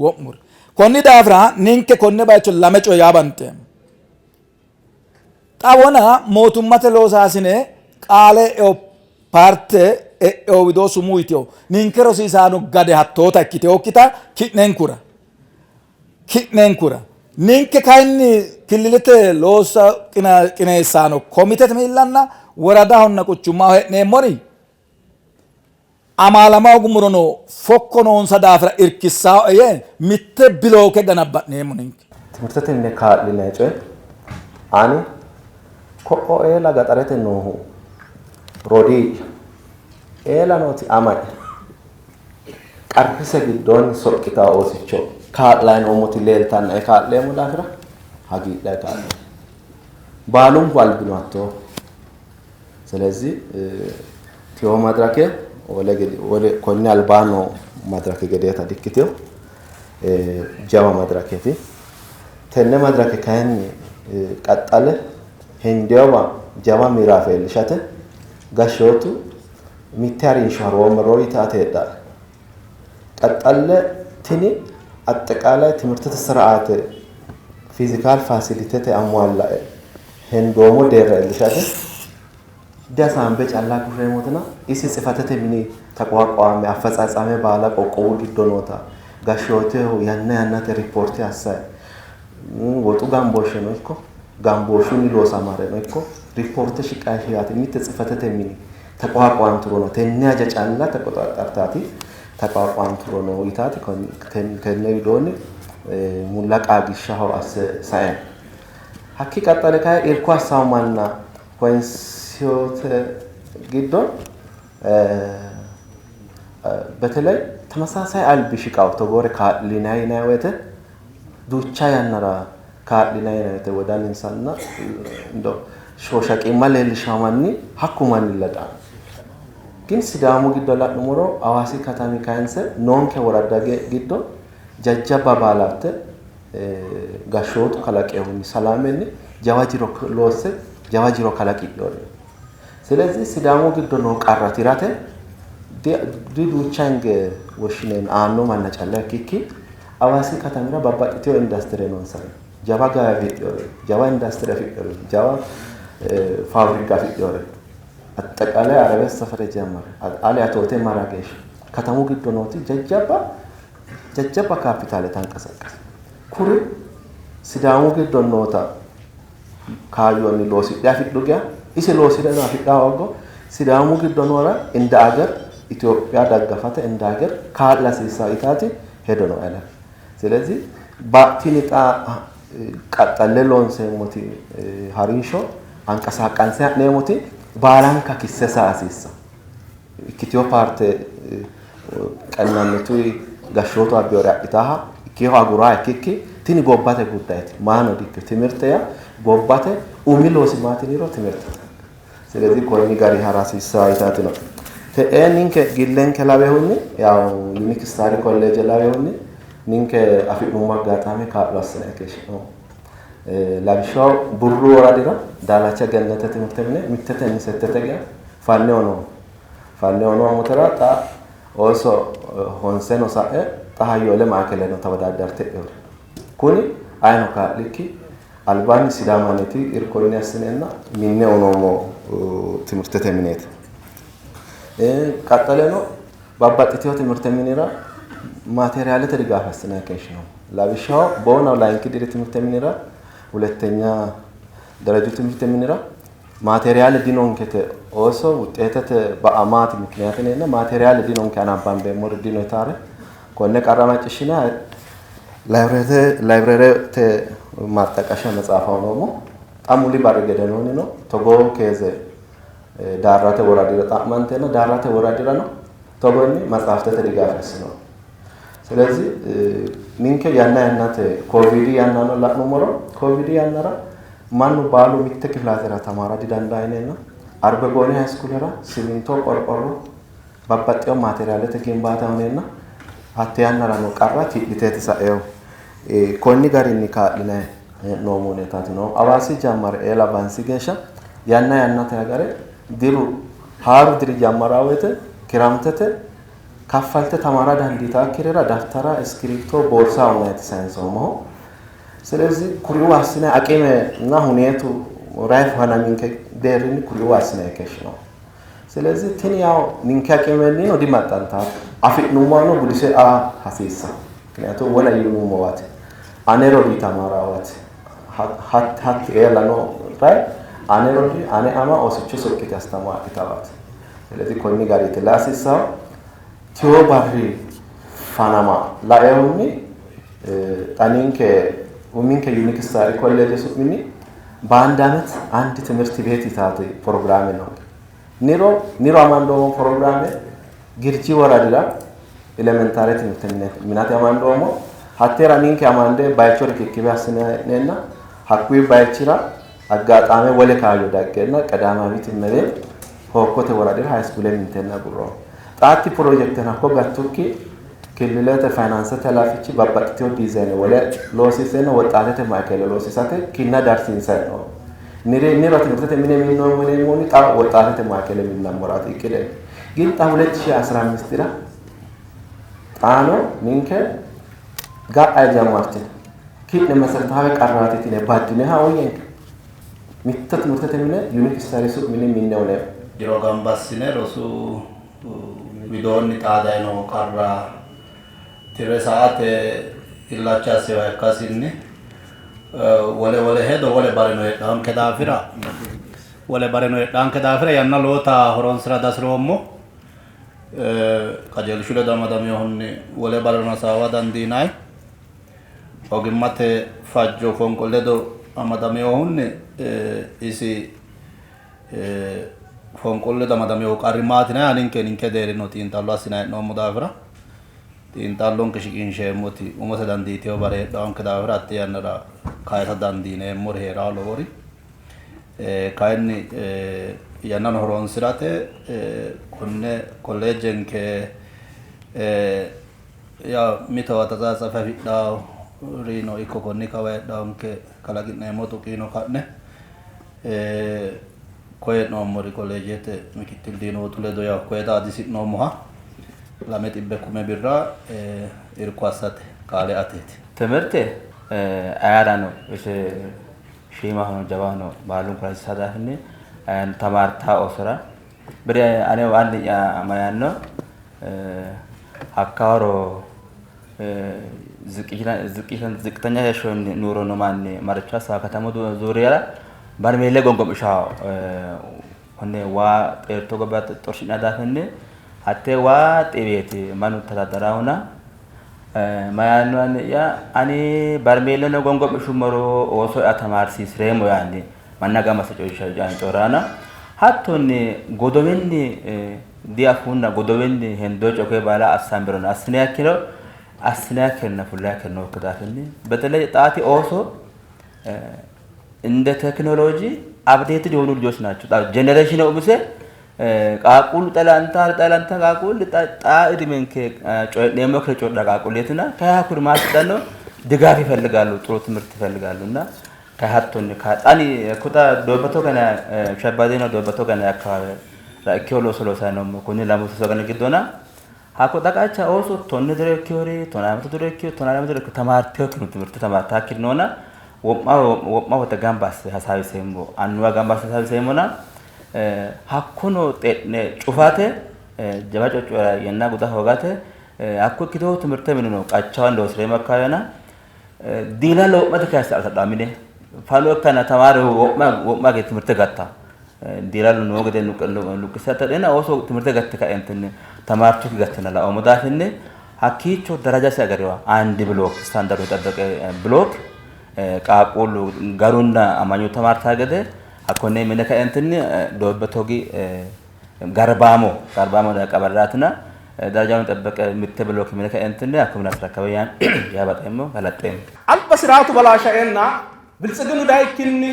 wo'muri konni daafira ninke konne bayicho lame coye yaa banxeemmo xa wona mootummate loosaasine qaale eo paarte e'eo widoo sumuu yiteyo ninke rosiisaano gade hattoota ikkiteyokkita ki'nenkura ninke kayinni killilete loossa qineessaano komitete miillanna woradahonna quchumaho hee'neemmori amaalama hoogummorono fokko noonsa daafira irkissao yee mitte bilooke ganabba'neemmo ninke. ትምህርተte mine kaa'linayi coye ani ko'o eela gaxarete noohu rodii'ya eela nooti ama'ya qarrise giddoonni soqqitaa oosicho kaa'layi noommoti leeltannae kaa'leemmo daafira hagiidhayi kaa'leemmo. Baalunku albino hattooho. ስለዚህ ቲዮ መድረኬ wole konni albaa noo madirake gedeeta dikkiteyo jawa madirakeeti. Tenne madirake kayinni qaxxale hendewa jawa miraafe iillishate gashshootu mitte harinsho haroommero yitaate heedhae. Qaxxalle tini አጠቃላይ ትምህርተተ ስርዓተ ፊዚካል ፋሲሊቴte አሟላe hendoomo deerra iillishate dihasaambe calla agurreemmotina isi tsifatete mini ተቋቋመ አፈጻጸሜ baala qoqqowu giddo noota gashshooteho yanna yannate ripoorte assayi woxu gambooshsheno ikko gambooshshunni loosamareno ikko ripoorte shiqayi yaate mitte tsifatete mini ተቋቋምትሮ ነው tenne haja calla ተቆጣጠርታቲ ተቋቋምትሮ ነው yitaati tenne widoonni mulla qaagishshaho asse sae hakki qaxxale kayi irko assawo manna koyinsiyote giddo በተለይ ተመሳሳይ albi shiqawo togoore kaa'linayi yinayi woyte duucha yannara kaa'linayi yinayi woyte wodaninsanna ndo shoshaqimma leellishawo manni hakku mannilla daanno. ግን sidaamu giddo la'nummoro Hawaasi katami kayinse noonke woradda giddo jajjabba baalatte gashshootu kalaqehunni salaamenni jawa jiro loosse jawa jiro kalaqidhori. ስለዚህ sidaamu giddo noo qarra tirate duucha hinge woshshineenna aanno manna calla ikkikki Hawaasi katamira babbaxxiteyo indastire noonsari jawa gawe afidheyore jawa indastire afidheyore jawa faabirika afidheyore አጠቃላይ አረቢያ ሰፈር ጀመረ አሊ አቶቴ ማራጌሽ ከተሙ giddo nooti jajjabba jajjabba kaapitaale tanqasaqqase kuri sidaamu giddo noota kaayyonni loosidhe afidhu geya isi loosidheno afidha hooggo sidaamu giddo noora እንደ አገር ኢትዮጵያ daggafate እንደ ሀገር kaa'la hasiissaa yitaati hedo no ele ስለዚህ tini xa qaxxalle loonseemmoti harinsho anqasaqqanse ha'neemmoti baalanka kisse saa hasiissa ikkiteyo paarte qennannitu gashshootu abbeyore adhitaaha ikkeho aguraa ikkikki tini gobbate guddayti maano dikkino timirte yaa gobbate umi loosi maati yiniro timirtete. ስለዚህ konni gari hara hasiissaa yitaati no. Te'ee ninke gillenke lawehunni yaw Unique Star College lawehunni Ninke afi'nummo aggaxaame kaa'lo assinanni keeshshinoommo. Lawishshaho Burru woradira Daalacha Gennete timirte mine mittetenni settete geya fanne unoommo. Fanne unoommotera xa ooso honseno sa'e xa hayyoole ma'ikeleno tawodaaddarte e'inori. Kuni ayino kaa'likki albaanni Sidaamaniti irkonni assineenna minne unoommo timirtete mineeti. Qaxxaleno babbaxxitino timirte minira maateeriyaalete digaafe assinanni keeshshinoommo. Lawishshaho Boona layinki diri timirte minira, hulettenya dereju timirte minira maateeriyaale dinonkete ooso wuxeetete ba''amaati mikiniyaati yineenna maateeriyaale dinonke anabbambeemmori dino yitaare konne qarra macciishshine layibireerete maaxxaqasha metsaafa unoommo. Xa muli barri gedenoonnino togoo keeze Daarrate woradira xa'manteenna Daarrate woradirano togonni matsaaftete digaafe assinoonni. ስለዚህ ninke yanna yannate koovidi yannano la'nummoro koovidi yannara mannu baalu mitte kifilaatera tamaara didandaa yineenna Arbegooni hayiiskuulera siminto, qorqorro babbaxxewo maateeriyaalete ginbaata huneenna hatte yannarano qarra tidhiteeti sa'eehu. Konni garinni kaa'linanni hee'noommo huneetaati noohu. Hawaasi jammare eela bansi geeshsha yanna yannate agare diru haaru diri jammaraa woyte kiramtete kaffalte tamaara dandiitaakkirira daftara, iskiriipto, boorsa uynanniiti sayinsoommohu. ስለዚህ kuriuu assinayi aqime እና huneetu rayfu hanaminke deerrinni kuriuu assinayi keeshshinoommo. ስለዚህ tini yaw ninke aqimennino dimaxxantaate afi'nummohano gudise aa hasiissanno. ምክንያቱም wona yinummowaati ane rodii tamaaraawaati hatti eelano ray ane rodii ane ama oosicho soqqite astamaadhitawaati. ስለዚህ konni gariiti la hasiissawo tiyo barri fanama laeehunni xa ninke uminke ዩኒክ ስታር ኮሌጅ su'minni በአንድ አመት አንድ ትምህርት ቤት yitaate ፕሮግራሜ ነው። ኒሮ ኒሮ amandoommo ፕሮግራሜ Girji woradira elementare timirte minate amandoommo. Hattera ninke amande bayicho rikikibe assine hee'neenna hakkuyi bayichira aggaxaame wole kaayyo daggeenna Qedaamaawit Immebeet Hookkote woradira hayiiskuule minteenna agurroommo. Xaatti pirojekte hakko gattukki killilete fayinaansete halaafichi babbaxxitewo diizayine wole loosiiseenna woxxaatete maikele loosiisate kinna darsiinsayi hee'noommo. Niro timirtete mine minnoommo yineemmohunni xa woxxaatete maikele minnammoraati iqqide. ግን xa 2015 ra xaano ninke ga'a jammartine ki'ne meseretaawe qarraati yitine baddineha uyyenke. Mitto timirtete mine Unique Star su'minni minne uneemmo. Jiro gamba assine rosu widoonni xaadayi noo qarra tire sa''ate illacha assinoha ikkasinni wole wole hedo wole bareno heedhaanke daafira wole bareno heedhaanke daafira yanna lowota horonsira dihasiroommo. Qajeelshu ledo amadaminohunni wole bareno hasaawa dandiinanni. Ogimmate fajjo fonqo ledo amadaminohunni isi fonqolu ledo amadaminohu qarri maati yinanniha ninke ninke deerrino xiinxallo assinanni hee'noommo daafira xiinxallonke shiqinsheemmoti umose dandiitino bare heedhannonke daafira hatte yannara kayisa dandiineemmori hee'rawo lowori. Kayinni yannano horonsirate konne kolleejjenke ya mitowa tatsatsafe afidhaworino ikko konni kawa heedhawonke kalaqi'neemmo tuqino ka'ne koye hee'noommori kolleejjete mikittil diinootu ledo yaw koye xaadisi'noommoha 200,000 birra irko assate qaale ateeti. ትምህርት አያራ ነው ise shiimahono jawahono baalunkura hasiisanno daafinni tamaartaa oosora bire ane anni'ya mayaanno hakkawaro ዝቅተኛ heeshshonni ኑሮ no manni maricho assa katamu zuuriyara barmeele gongo'mishawo konne waa xeerto gobba xorshi'nanni daafinni hattee waa xiiweeti mannu tadaddaraahuna mayaanno anni'ya ani barmeeleno gongo'mishummoro ooso'ya tamaarsiisireemmo yaanni manna gamba asse coyi'raana hattonni godowinni diafuunna godowinni hendoo coye baala assambirono assiniha ikkiro assiniha ikkironna fullaha ikkiro nookki daafinni በተለይ ጣቲ ኦሶ እንደ ቴክኖሎጂ አፕዴትድ የሆኑ ልጆች ናቸው። ጀኔሬሽን ኦብሴ Qaaqquullu xalanta xalanta qaaqquulli xa እድሜንኬ coyi'neemmokkire coyidha qaaqquulleetina kayi hakkuri maa assidhanno ድጋፍ ይፈልጋሉ፣ ጥሩ ትምህርት ይፈልጋሉ እና ከሀቶኒ ከጣኒ ኩታ ዶበቶ ገና ሸባዴና ዶበቶ ገና አካባቢ ራኪዮ ሎሶ ሎሳ ነው ኮኒ ላሞሶ ገና ግዶና ሀኮ ጠቃቻ ኦሶ ቶኒ ድሬኪዮሪ ቶናመቶ ድሬኪዮ ቶናመቶ ድሬኪዮ ተማርቴው ክኑ ትምህርት ተማርታ ኪድ ነውና ወማ ወማ ወተ ጋምባስ ሀሳቢ ሰይሞ አንዋ ጋምባስ ሀሳቢ ሰይሞና ሀኮኖ ጤነ ጩፋቴ ጀባ ጮጮራ የና ጉዳ ሆጋቴ አኮ ኪቶ ትምህርተ ምን ነው ቃቻዋን ለወስሬ መካየና ዲላ ለወቅመተ ከያስ አልተጣሚኔ ፋሎ ከና ተማሪ ወቅማ ወቅማ ጌ ትምህርተ ጋታ ዲላ ነው ገደ ሉቅሰተ ደና ኦሶ ትምህርተ ጋት ከእንትን ተማርቱ ጋትና ለኦሞዳፍኔ ሀኪቾ ደረጃ ሲያገሪዋ አንድ ብሎክ ስታንዳርዱ የጠበቀ ብሎክ ቃቁሉ ጋሩና አማኙ ተማርታ ገደ አኮኔ ምነከ እንትን ዶበቶጊ ገርባሞ ገርባሞ ቀበራትና ደረጃውን የጠበቀ ምት ብሎክ ምነከ እንትን አኩምና አስረከበያን ያበጠሞ ገለጤም አልበ ስርዓቱ በላሸኤና ብልጽግኑ ዳይኪኒ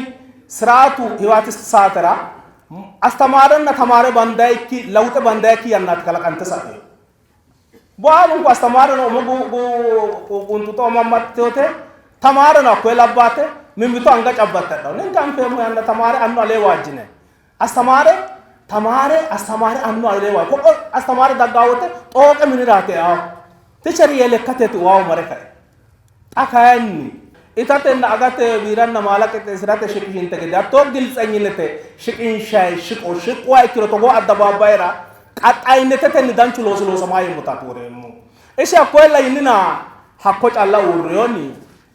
ስርዓቱ ህይወት ሳተራ አስተማረና ተማረ ባንዳይኪ ለውጥ ባንዳይኪ ያናት ከለቀንተ ሰ በአሉንኩ አስተማረ ነው ቁንጡጦ ማማቴዎቴ ተማረ ነው እኮ ለባቴ ሚሚቶ አንጋ ጨበጠ ነው ንንከ አንፈሙ ያነ ተማረ አኑ አሌ ዋጅነ አስተማረ ተማረ አስተማረ አኑ አሌ ዋ ኮ አስተማረ ዳጋወተ ጦቀ ምንራቴ አው ቲቸር የለከተት ዋው መረከ ጣካያኒ itatenna agate biiranna maala qixxeessirate shiqishinte gede hattoo giltsenyinete shiqinshayi shiqo shiquwa ikkiro togoo addabaabayira qaxxayinnetetenni danchu loosi loosamaa yemmotaati woreemmo isi hakkoyella yinnina hakko calla uurriyoni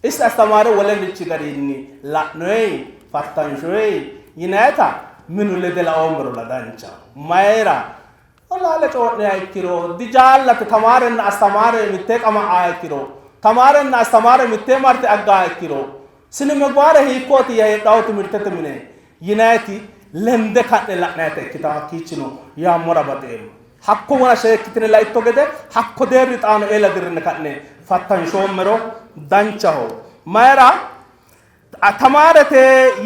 isi astamaare wolerichi garinni la'noyi fattanshoyi yinayita minu lede laoommero la dancha mayira olaale coodheha ikkiro dijaallate tamaarenna astamaare mittee qama'aa ikkiro ተማረና አስተማረ ሚቴ ማርቴ አጋ ikkiro ስነ ምግባረ hiikkooti heedhawo timirtete mine yinayti lende ka'ne la'nayta ikkita hakkiichino yaammora baxeemmo hakko wona sheekkitine laitto gede hakko deerri xaano eela dirrine ka'ne fattanshoommero danchaho mayra ተማረቴ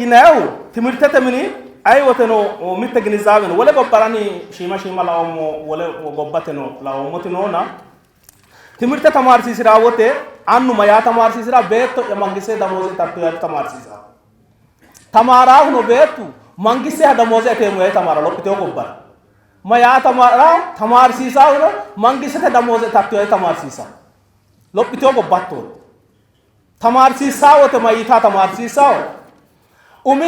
yinayehu timirtete mini ayi woteno mitte ginizaabe no wole gobbarani shiima shiima laoommo wole gobbateno laoommoti noona ትምህርተ ተማርሲስራ ወቴ አኑ ማያ ተማርሲስራ ቤቶ የመንግስቴ ደሞዝ ታቶ ያ ተማርሲሳ ተማራሁ ነው ቤቱ መንግስቴ ደሞዝ እቴሙ ያ ተማራ ሎቅቴው ጎበር ማያ ተማራ ተማርሲሳ ነው መንግስቴ ደሞዝ ታቶ ያ ተማርሲሳ ሎቅቴው ጎባቶ ተማርሲሳ ወቴ ማይታ ተማርሲሳው ኡሚ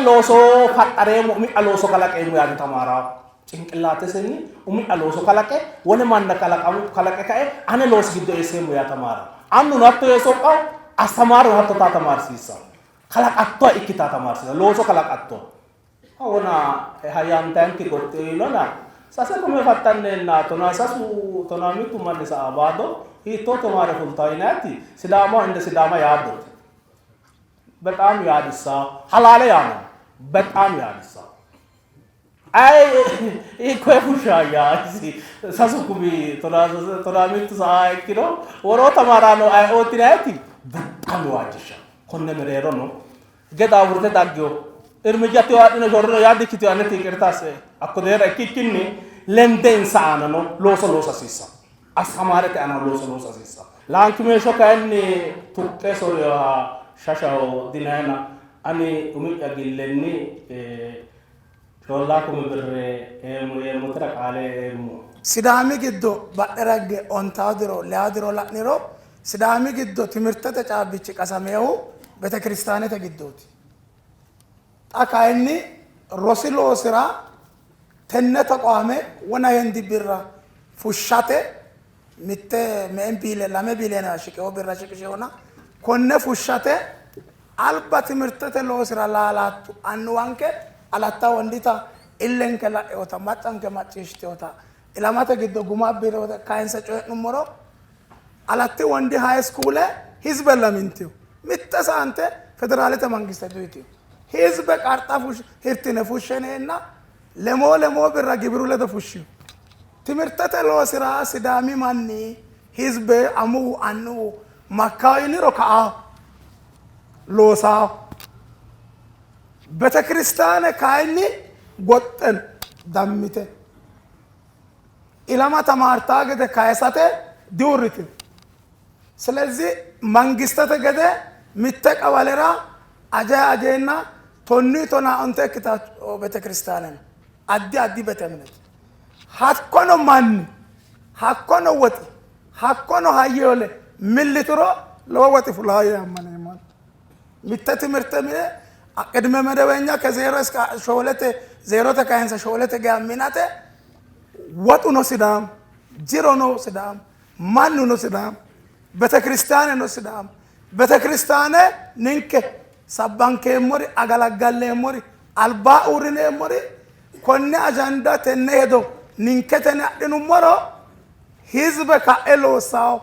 ሎሶ ፈጠሬሙ ኡሚ ሎሶ ከለቀሙ ያ ተማራው ጭንቅላቴsenni umi'ya looso kalaqe wole manna kalaqamu kalaqe kae ane loosi giddo eesseemmo yaa tamaara annuno hatto yee soqqawo astamaaruno hatto taa tamaarsiissawo kalaqattoha ikkitaa tamaarsiisa looso kalaqattoha wona hayyantayanki gotti yiinona sase kume fattanneenna tonaa sasu tonaa mittu manni sa'a baado hiittoo tomaare fultawo yinayti sidaamaho እንደ ሲዳማ yaaddote በጣም ያድሳ ሀላለ ያ ነው በጣም ያድሳ አይ ኮ ፉሻያ sasu kumi tonaa mittu sa'a ikkiro woroo tamaaraano ayeooti በጣም ይዋጅሻ konne mereero no gedaawurte daggeyo እርምጃ tiwaadhino shorrino yaa dikkitiyo aneti ይቅርታስ hakko deerra ikkikkinni lende insa aanano looso loosa hasiissanno astamaarete aana looso loosa hasiissanno laankimeeshsho kayinni tuqqe soriyoha shashaho dinayina ani umi'ya gillenni shollaa kumi birre eemmo yeemmotera qaale eemmo Sidaami giddo badhe ragge ontawo diro leya diro la'niro Sidaami giddo timirtete caabbichi qasameehu betekiristaanete giddooti. Xa kayinni rosi loosira tenne taqwaame wona hendi birra fushshate mitte me'en biile lame biiliyoone shiqewo birra shiqishewona konne fushshate alba timirtete loosira laalaattu annuwanke alatta wondita illenke la'ewota maccanke macciishshitinota ilamate giddo guma abbirewota kayinse coyi'nummoro alatti wondi high school hizbe lamintiyo mitte saante federaalete mangiste duyitiyo hizbe qarxa hirtine fushsheneenna lemoo lemoo birra gibiru ledo fushshiyo timirtete loosira sidaami manni hizbe amuwu annuwu makkawo yiniro ka'a loosawo betekiristaane kayinni goxxe no Dammite ilama tamaartaa gede kayisate diuurritino. ስለዚህ mangistete gede mitte qawalera ajayi ajeenna tonnu tonaa onte ikkita betekiristaane no. Addi addi bete እምነት hakkono manni hakkono woxi hakkono hayyole millitiro lowo woxi fulaa yee ammaneemmo. Mitte timirte mine ቅድመ መደበኛ ከዜሮ እስከ ሾለቴ ዜሮተ ካይንሰ ሾለቴ geya minate woxu no Sidaamu, jiro no Sidaamu, mannu no Sidaamu, ቤተ ክርስቲያነ no Sidaamu. ቤተ ክርስቲያነ ninke sabbankeemmori agalaggalleemmori albaa uurrineemmori konne ajanda tenne hedo ninketeni adhinummoro hizbe ka'e loossawo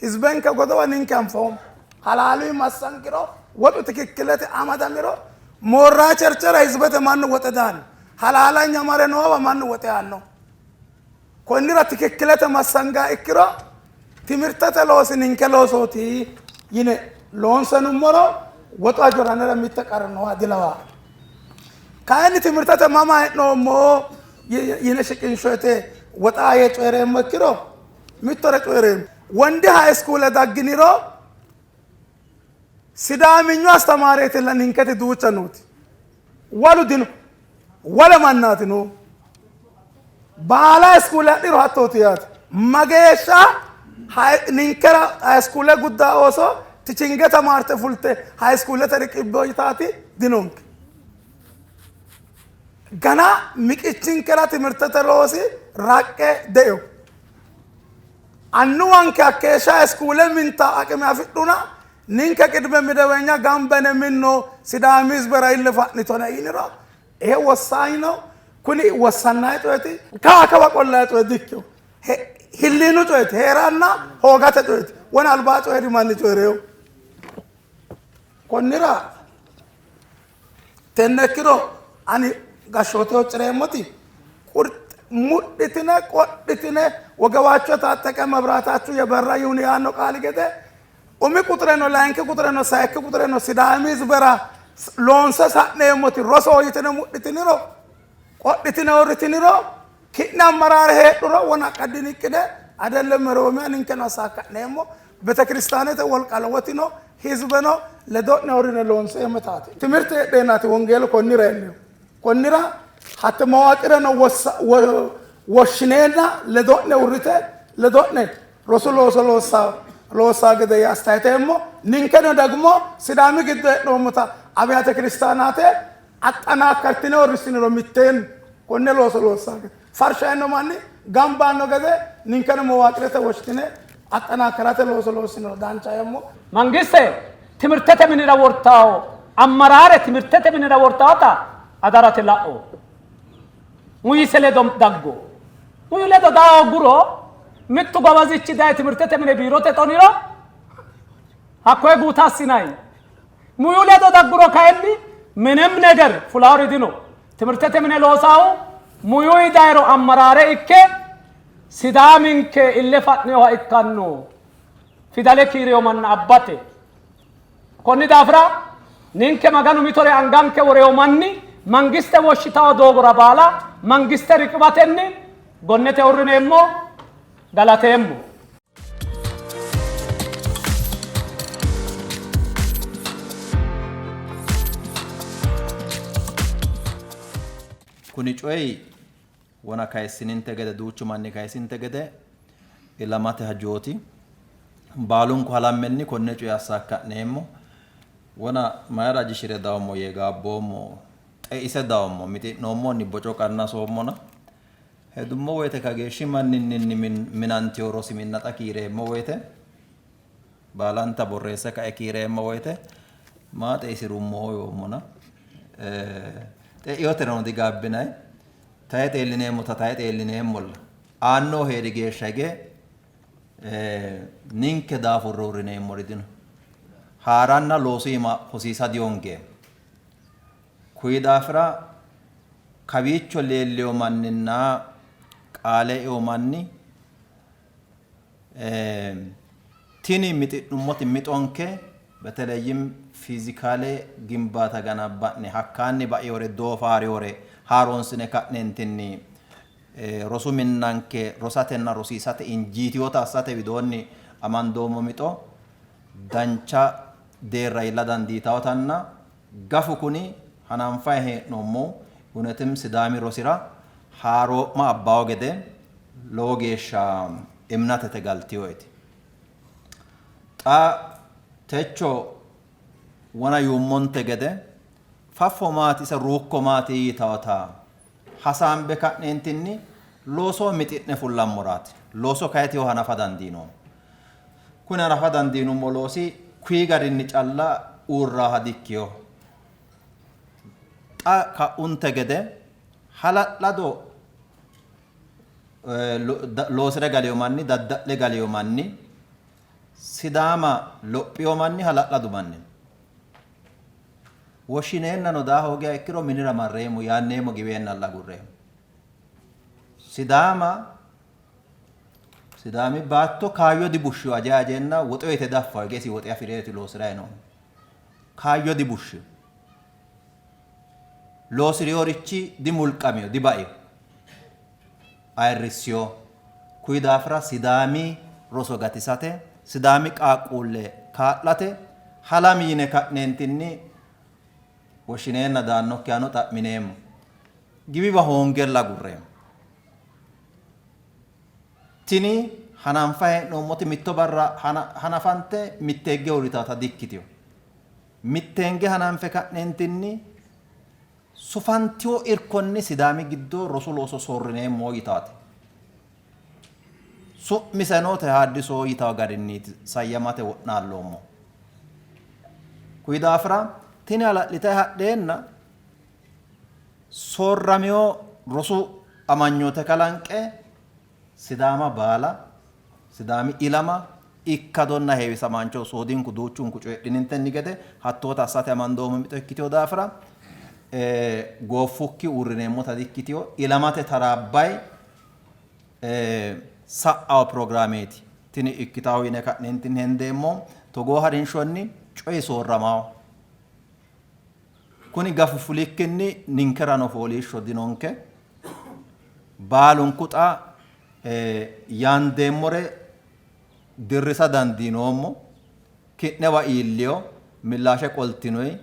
hizbenke godowa ninke anfoommo halaaluyi massankiro woxu tikikkilete amadamiro moorraa cherchera hizbete mannu woxe daanno halaalanya mare noowa mannu woxe aanno konnira tikikkilete massangaa ikkiro timirtete loosi ninke loosooti yine loonsenummoro woxu hajoranera mitte qarra nooha dilawaa kayinni timirtete mama hee'noommo yine shiqinshoyte woxaa yee coyireemmo ikkiro mittore coyireemmo wondi high school dagginiro sidaaminyu astamaareetilla ninketi duucha nooti walu dino wole mannaati no baala iskuule adhiro hattooti yaate mageeshsha ninkera high school guddaa ooso tichinge tamaarte fulte high schoolete riqibbo yitaati dinonke ገና miqichinkera timirtete loosi raqqe de'eo annuwanke hakkeeshsha iskuule minta aqime afidhuna ninke ቅድመ መደበኛ gambene minno sidaami hizbera ille fa'nitone yiniro ይሄ ወሳኝ ነው። kuni ወሰናይ coyeeti kawa kawa qollayi coye dikkino hilliinu coyeeti heeranna hoogate coyeeti wona albaa coyiri manni coyireyo konnira tenne ikkiro ani gashshooteho cireemmoti mudhitine qodhitine ወገባችሁ የታጠቀ መብራታችሁ የበራ ይሁን ያነው ቃል gede umi quxure layinki quxure no sayikki quxure no sidaami hizbera loonse sa'neemmoti rosoho yitine mudhitiniro qodhitine uurritiniro ki'ne ammaraare heedhuro wona qaddiniqqine አይደለም ኦሮሚያ ninkeno አሳካ'neemmo ቤተ ክርስቲያንete wolqa lowoti no hizbeno ledo'ne uurrine loonseemmotaati timirte heedheennaati wongeelu konnira yennehu konnira hatte mawaaqireno woshshineenna ledo'ne uurrite ledo'ne rosu looso loossaa gede አስተያየቴሞ ninkeno ደግሞ sidaami giddo hee'noommota abiyate kiristaanaate axxanaakkartine uurrissiniro mitteen konne looso loossaa gede farshaino manni gambaanno gede ninkeno mawaaqirete woshshitine axxanaakkarate looso loossiniro dancha yemmo mangiste timirtete minira wortawo ammaraare timirtete minira wortaata adarate la'o muyise ledo daggo muyu ledo daa hogguro mittu gawazichi daye timirtete mine biirote xoniro hakkoye guuta assinayi muyu ledo dagguro kayinni ምንም ነገር fulaawuri dino timirtete mine loosaahu muyuyi dayiro ammaraare ikke sidaaminke ille fa'neyoha ikkanno fidale kiiriyo manna abbate konni daafira ninke maganu mitore anganke woreyo manni mangiste woshshitawo doogora baala mangiste riqiwatenni gonnete uurrineemmo galateemmo. Kuni coyi wona kayissininte gede duuchu manni kayisinte gede ilamate hajooti baalunku halammenni konne coye assakka'neemmo wona mayira ajishire dawommo yee gaabboommo xeise dawommo mixi'noommonni boco qannasoommona hedummo woyte kageeshshi manninni minantiyo rosi minna xa kiireemmo woyte baalanta borreesse kae kiireemmo woyte maa xeisirummo yoommona xe'iyoteno digaabbinayi taye xeellineemmota taye xeellineemmolla aanno heeri geeshsha hige ninke daafurre uurrineemmori dino haaranna loosu iima hosiisa dihongeemmo kuyi daafira kawiicho leelliyo manninna qaale eo manni tini mixi'nummoti mixonke በተለይም ፊዚካሌ ግንባታ ገናባ'ne hakkaanni ba'eyore doofaariyore haaroonsine ka'neentinni rosu minnanke rosatenna rosiisate injiitiyota assate widoonni amandoommo mixo dancha deerra iilla dandiitawotanna gafu kuni hananfayi hee'noommohu Unetim Sidaami rosira haaroo'ma abbawo gede lowo geeshsha imnatete galtiyoeti. Xa techo wona yuummonte gede faffo maati ise ruukko maati yitawota hasaambe ka'neentinni looso mixi'ne fullammoraati. Looso kayitiyo hanafa dandiinoommo. Kuni hanafa dandiinummo loosi kuyi garinni calla uurraaha dikkiyo. Xa ka'unte gede hala'lado loosire galiyo manni, dadda'le galiyo manni, Sidaama lophiyo manni hala'ladu manni no. Woshshineennano daa hoogiha ikkiro minira marreemmo yaanneemmo giweennalla agurreemmo. Sidaama Sidaami baatto kaayyo dibushshiyo ajayi ajeenna woxe uyite daffayo hige isi woxe afi'reeti loosi'rayi noohu. Kaayyo dibushshiyo. Loosi'riyorichi dimulqamiyo, dibaiyo. Ayirrissiyo. Kuyi daafira Sidaami roso gatisate, Sidaami qaaqquulle kaa'late halami yine ka'neentinni woshshineenna daannokkihano xa'mineemmo. Giwiwa hoongella agurreemmo. Tini hananfayi hee'noommoti mitto barra hanafante mitteegge uurritawota dikkitino. Mitteenge hananfe ka'neentinni sufantino irkonni Sidaami giddo rosu looso soorrineemmo yitaate. Su'miseno Tehaaddiso yitawo garinniiti sayyamate wo'naalloommo. Kuyi daafira tini hala'litayi hadheenna soorramino rosu amanyoote kalanqe Sidaama baala, Sidaami ilama ikkadonna heewisamaancho soodinku duuchunku coyidhinintenni gede hattoota assate amandoommo mixo ikkitino daafira gooffukki uurrineemmota dikkitino. Ilamate taraabbayi sa'awo pirogiraameeti tini ikkitawo yine ka'neentinni hendeemmo. Togoo harinshonni coyi soorramawo. Kuni gafu fulikkinni ninkerano fooliishsho dinonke. Baalunku xa yaandeemmore dirrisa dandiinoommo. Ki'newa iilliyo millaashe qoltinoyi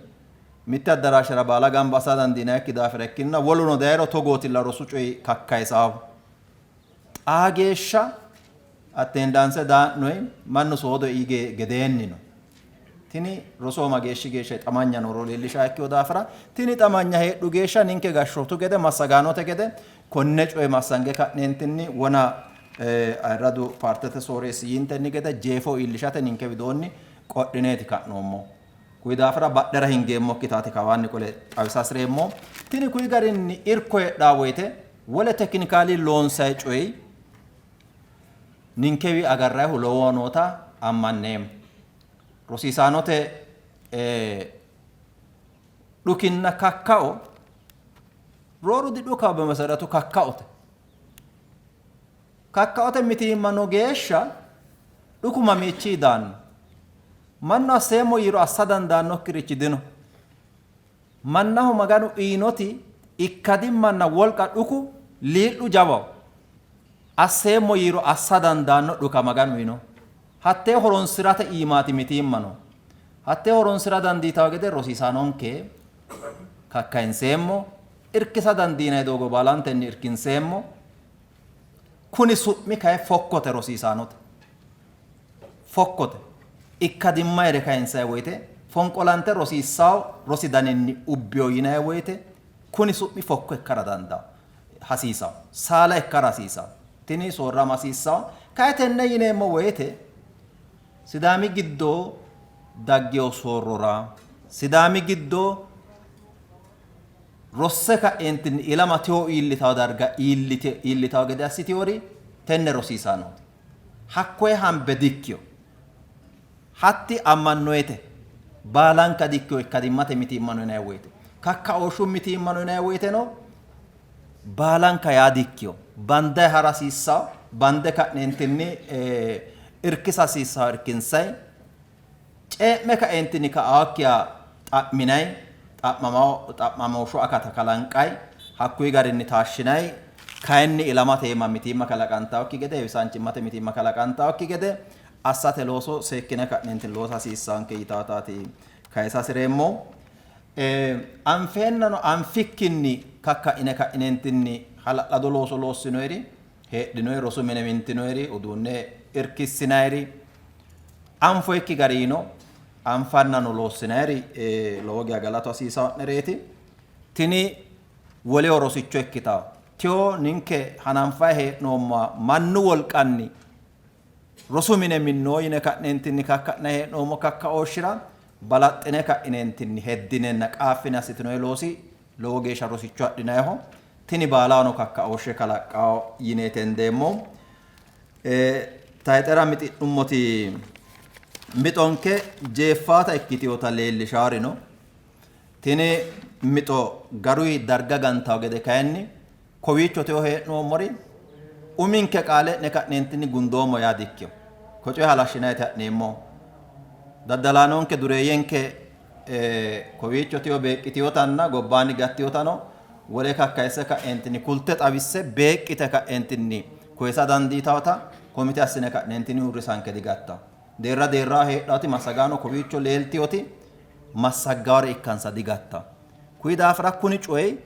mitte addaraashera baala gamba assa dandiinannikki daafira ikkinnina woluno dayiro togootilla rosu coyi kakkayisaahu. Xaa geeshsha attendaanse daa'noyi mannu soodo ei gedeenni no. Tini rosoho mageeshshi geeshsha hixamanya nooro leellishaa ikkino daafira tini hixamanya heedhu geeshsha ninke gashshootu gede massagaanote gede konne coye massange ka'neentinni wona ayirradu paartete sooreessi yiintenni gede jeefo iillishate ninke widoonni qodhineeti ka'noommo. Kuyi daafira badhera hingeemmokkitaati kawaanni qole xawisa hasireemmo. Tini kuyi garinni irko heedhaa woyte wole tekinikaali loonsayi coyi ninkewi agarrayihu lowohu noota ammanneemmo. Rosiisaanote dhukinna kakkao rooru didhukaho bemeseratu kakkaote. Kakkaote mitiimma no geeshsha dhuku mamiichii daanno? Mannu asseemmo yiiro assa dandaannokkirichi dino. Mannaho Maganu uyinoti ikkadimmanna wolqa dhuku lii'lu jawaho. Asseemmo yiiro assa dandaanno dhuka Maganu uyino. Hattee horonsi'rate iimaati mitiimma no. Hattee horonsi'ra dandiitanno gede rosiisaanonke kakkayinseemmo, irkisa dandiinanni doogo baalantenni irkinseemmo. Kuni su'mi kayi fokkote rosiisaanote. Fokkote. Ikkadimmayire kayinsanni woyite fonqolante rosiissawo rosi daninni ubbiyo yinanni woyite kuni su'mi fokko ikkara dandaanno. Hasiisawo. Saala ikkara hasiisawo. Tini soorrama hasiissawo. Kayi tenne yineemmo woyite Sidaami giddo daggewo soorrora, Sidaami giddo rosse ka'eentinni ilama tewo iillitawo darga iillitawo gede assitewori tenne rosiisaanooti. Hakkoye hambe dikkiyo. Hatti ammannoyete. Baalanka dikkiyo ikkadimmate mitiimma no yinanni woyte. Kakkaooshshu mitiimma no yinanni woyteno baalanka yaa dikkiyo. Bandayi hara hasiissawo, bande ka'neentinni irkisa hasiissawo irkinsayi, cee'me kaeentinni ka'aakkiha xa'minayi, xa'mamooshshu akata kalanqayi, Hakkuyi garinni taashshinay kayinni ilamate iima mitiimma kalaqantannokki gede, heewisaanchimmate mitiimma kalaqantannokki gede assate looso seekkine ka'neentinni loosa hasiissanke yitaataati kayisa hasireemmo. Anfeennano anfikkinni kakka'ine ka'ineentinni hala'lado looso loossinoyiri heedhinoyiri, rosu mine mintinoyiri, uduunne irkissinayiri anfoyikki garino anfannano loossinayiri lowo geya galatu hasiisaa'nereeti. Tini woleho rosicho ikkitawo. Tewo ninke hananfayi hee'noommoha mannu wolqanni rosu mine minnoo yine ka'neentinni kakka'nayi hee'noommo kakkaooshshira balaxxine ka'ineentinni heddinenna qaaffine assitinoyi loosi lowo geeshsha rosicho adhinayiho. Tini baalahono kakkaooshshe kalaqqawo yineeti hendeemmohu. Tayixera mixi'nummoti mixonke jeeffaata ikkitinota leellishaari no. Tini mixo garuyi darga gantawo gede kayinni kowiicho tewo hee'noommori uminke qaale e'ne ka'neentinni gundoommo yaa dikkino. Ko coye halashshinayiti ha'neemmohu. Daddalaanonke dureeyyenke kowiicho tewo beeqqitinotanna gobbaanni gattinotano wole kakkayisse ka'eentinni kulte xawisse beeqqite ka'eentinni koyisa dandiitawota komite assine ka'neentinni uurrisanke digattawo. Deerra deerraho heedhawoti massagaano kowiicho leeltinoti massaggawore ikkansa digattawo. Kuyi daafira kuni coyi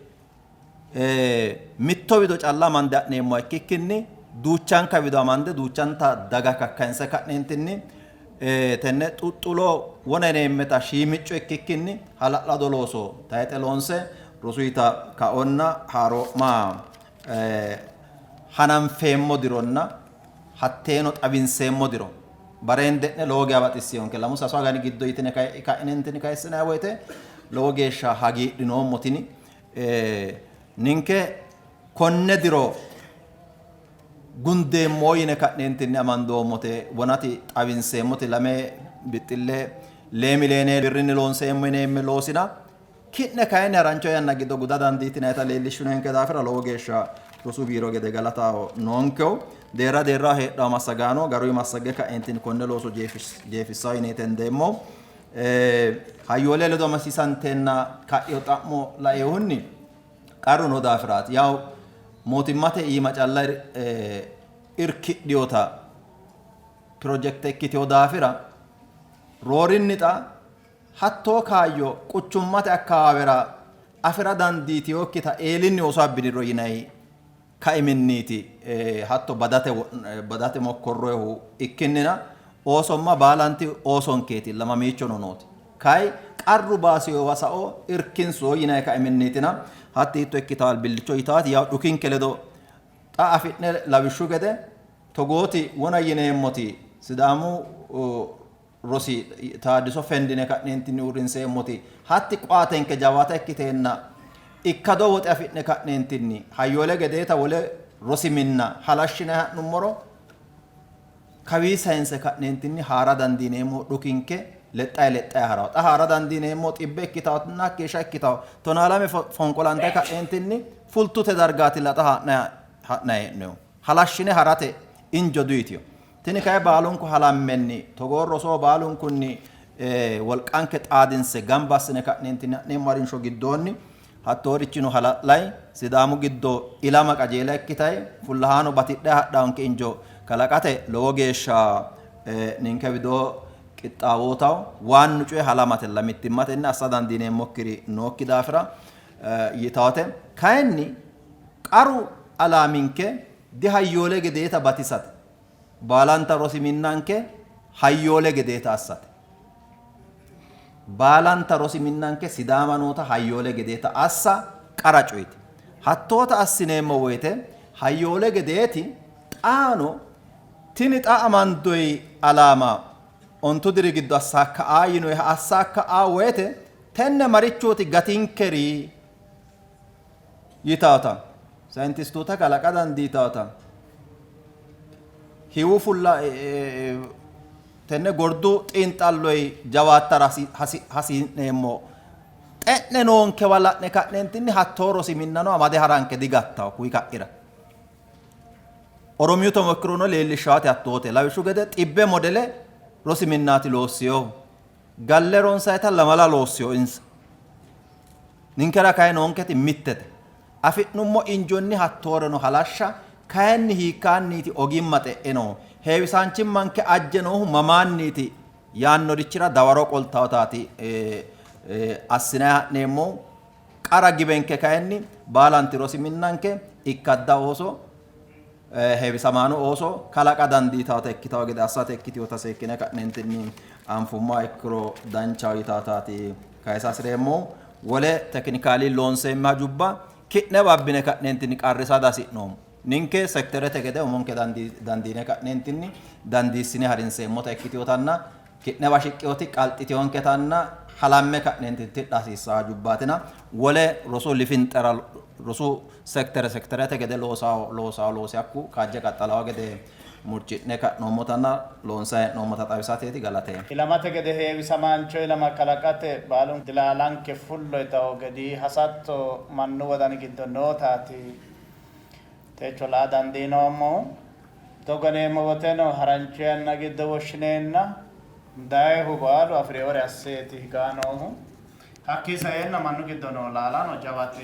mitto wido calla amande ha'neemmoha ikkikkinni duuchanka wido amande duuchanta daga kakkayinse ka'neentinni tenne xuxxulo wona yineemmeta shiimicco ikkikkinni hala'lado looso tayixe loonse rosuyita kaonna haaroo'ma hananfeemmo dironna hatteeno xawinseemmo diro bareende'ne lowo geya baxissinonke. Lamu sasu agani giddo yitine ka'inentinni kayissinanni woyite lowo geeshsha hagiidhinoommo. Tini ninke konne diro gundeemmo yine ka'neentinni amandoommote wonati xawinseemmoti lame bixxille lee miliyoone birrinni loonseemmo yineemme loosina ki'ne kayinni harancho yanna giddo guda dandiitinayita leellishshinonke daafira lowo geeshsha rosu biiro gede galata noonkehu. Deerra deerraho heedhawo massagaano garuyi massagge ka'eentinni konne looso jeefissawo yineeti hendeemmo. Hayyoolee ledo amadisiisanteenna ka'ino xa'mo lainohunni qarru noo daafiraati. Yawu mootimmate iima calla irkidhinota pirojekte ikkitino daafira roorinni xa hattoo kaayyo quchummate akkawaawera afi'ra dandiitinokkita eelinni ooso abbiniro yinanni kaiminniiti hatto badate mokkorroyihu ikkinnina oosomma baalanti oosonkeeti mamiichono nooti. Kayi qarru baasiyowa sao irkinso yinanni kaiminniitina hatti hiitto ikkitawo albillicho yitaati yawu dhukinke ledo xa afi'ne lawishshu gede togooti wona yineemmoti Sidaamu rosi taaddiso fendine ka'neentinni uurrinseemmoti hatti qoatenke jawaata ikkiteenna ikkado woxe afi'ne ka'neentinni hayyoole gedeeta wole rosi minna halashshine ha'nummoro kawii sayinse ka'neentinni haara dandiineemmo dhukinke lexxayi lexxayi harawo. Xa haara dandiineemmo xibbe ikkitawonna hakkeeshsha ikkitawo 12 fonqolante ka'neentinni fultute dargaatilla xa ha'nayi hee'noyihu. Halashshine harate injo duyitiyo. Tini kayi baalunku halammenni togoo roso baalunkunni wolqanke xaadinse gamba assine ka'neentinni ha'neemmo harinsho giddoonni hattoorichino hala'layi Sidaamu giddo ilama qajeela ikkitayi fullahaano batidhayi hadhawonke injo kalaqate lowo geeshsha ninke widoo qixxaawootawo. Waannu coyi halamatella mittimmatenni assa dandiineemmokkiri nookki daafira yitawate. Kayinni qaru alaaminke dihayyoole gedeeta batisate. Baalanta rosi minnanke hayyoole gedeeta assate. Baalanta rosi minnanke Sidaama noota hayyoole gedeeta assa qara coyiti. Hattoota assineemmo woyite hayyoole gedeeti xaano tini xa amandoyi alaama ontu diri giddo assaakka aa yinoyiha assaakka aa woyite tenne marichooti gatinkeri yitaata sayintistoota kalaqa dandiitaata hiwu fulla tenne gordu xiinxalloyi jawaattara hasi'neemmo xe'ne noonkewa la'ne ka'neentinni hattoo rosi minnano amade haranke digattawo kuyi ka'ira. Oromiyu tomokkirono leellishshaate hattoote. Lawishshu gede xibbe modele rosi minnaati loossiyohu. Galle ronsayita lamala loossiyo insa. Ninkera kayi noonketi mittete. Afi'nummo injonni hattooreno halashsha kayinni hiikkaanniiti ogimma xe'e noohu heewisaanchimmanke ajje noohu mamaanniiti yaannorichira dawaro qoltawtaati assinayi ha'neemmohu. Qara giwenke kayinni baalanti rosi minnanke ikkadda ooso heewisamaano ooso kalaqa dandiitawota ikkitawo gede assate ikkitewota seekkine ka'neentinni anfummoha ikkiro danchaho yitaataati kayisa hasireemmohu. Wole tekinikaali loonseemme hajubba ki'newa abbine ka'neentinni qarrisa dihasi'noommo. Ninke sekiterete gede umonke dandiine ka'neentinni dandiissine harinseemmota ikkitewotanna ki'newa shiqqewoti qalxitewonketanna halamme ka'neentinni tidha hasiissanno hajubbaatina wole rosu lifinxera rosu sekitere sekiterete gede loosawo loosawo loosi hakku kaajje qaxxalawo gede murci'ne ka'noommotanna loonsayi hee'noommota xawisateeti. Galateemmo. Ilamate gede heewisamaancho ilama kalaqate baalunku dilaalanke fullo yitawo gedii hasatto mannu wodani giddo nootaati techo laa dandiinoommohu. Togo yineemmo woteno harancho yanna giddo woshshineenna dayihu baalu afi'rinore asseeti higaa noohu. Hakkii saeenna mannu giddo noo laalano jawate.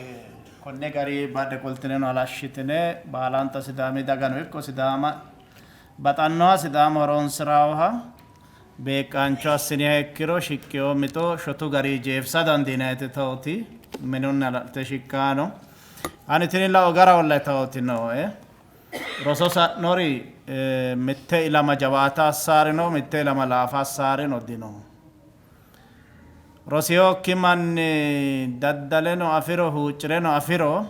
Konni gari badhe qoltineno halashshitine baalanta Sidaami dagano ikko Sidaama baxannoha Sidaama horonsi'rannoha beeqqaancho assiniha ikkiro shiqqino mixo shotu gari jeefisa dandiinannite tawoti minunni hala'lite shiqqano. Ani tini lao garaholla tawoti nooe. Roso sa'nori mitte ilama jawaata assaarino mitte ilama laafa assaarino dino. Rosiyokki manni daddaleno afiro huuccireno afiro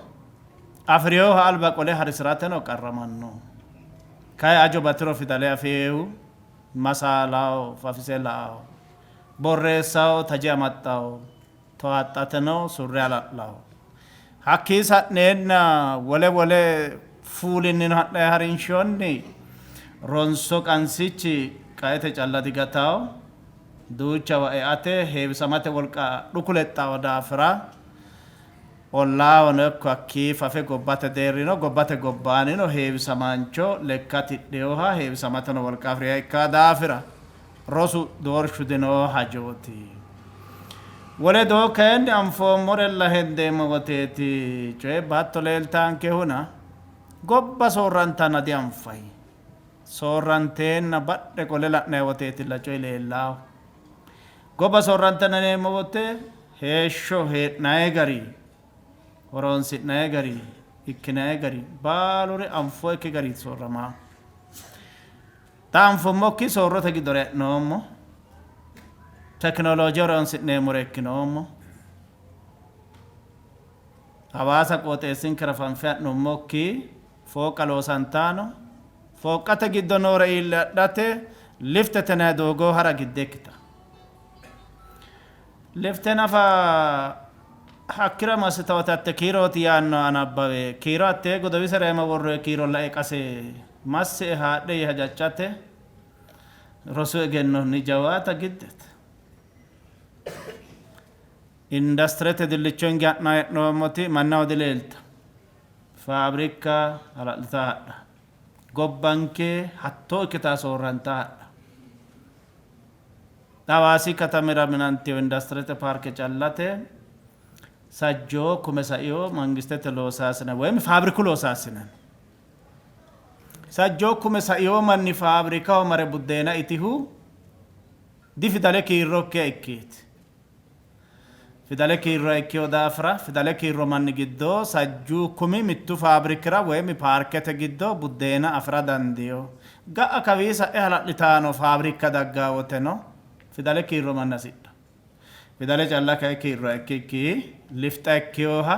afiriyoha alba qole harisirateno qarramanno. Kayi ajo batiro fidale afiehu masaalao fafise la'ao borreessao taje amaxxao towaxxateno surre hala'lao. Hakkii sa'neenna wole wole fuulinnino ha'nanni harinshonni ronso qansichi qaete calla digatao duuchawa eate heewisamate wolqa dhuku lexxawo daafira ollaahono ikko hakkii fafe gobbate deerrino gobbate gobbaanino heewisamaancho lekka tidhiyoha heewisamateno wolqa afiriha ikka daafira rosu doorshu dinoo hajooti. Wole doo kayinni anfoommorella hendeemmo woteeti coye baatto leeltaankehuna gobba soorrantanna dianfayi. Soorranteenna badhe qole la'nanni woteetilla coyi leellaahu. Gobba soorrantanna yineemmo wote heeshsho hee'nanni gari horonsi'nanni gari ikkinanni gari baaluri anfookki gari soorramaa. Xa anfummokki soorrote giddora e'noommo. Tekinolooje horonsi'neemmore ikkinoommo. Hawaasa qooxeessinkera fanfe ha'nummokki fooqqa loosantaano. Fooqqate giddo noore iille adhate liftete yinanni doogo hara gidde ikkita. Lifte nafa hakkira massitawote hatte kiirooti yaanno anabbawe. Kiiro hattee godowisera iima worroyi kiiro lae qase masse''e haadhe yee hajaccate rosu egennonni jawaata giddete. Industirete dillicho hinge ha'nanni hee'noommoti mannaho dileelta. Faabirikka hala'lita hadha. Gobbanke hattoo ikkita soorranta hadha. Hawaasi katamira minantino industirete paarke callate sajjoo kume saiyo mangistete loosaasine woyim faabiriku loosaasine. Sajjoo kume saiyo manni faabirikaho mare buddeena itihu difidale kiirrokkiha ikkiiti. Fidale kiirroha ikkiyo daafira fidale kiirro manni giddo sajjuu kumi mittu faabirikira woyim paarkete giddo buddeena afira dandiyo. Ga'a kawii sa'e hala'litaano faabirikka daggaa woteno fidale kiirro manni hasidha. Fidale calla kayi kiirroha ikkikki lifxa ikkiyoha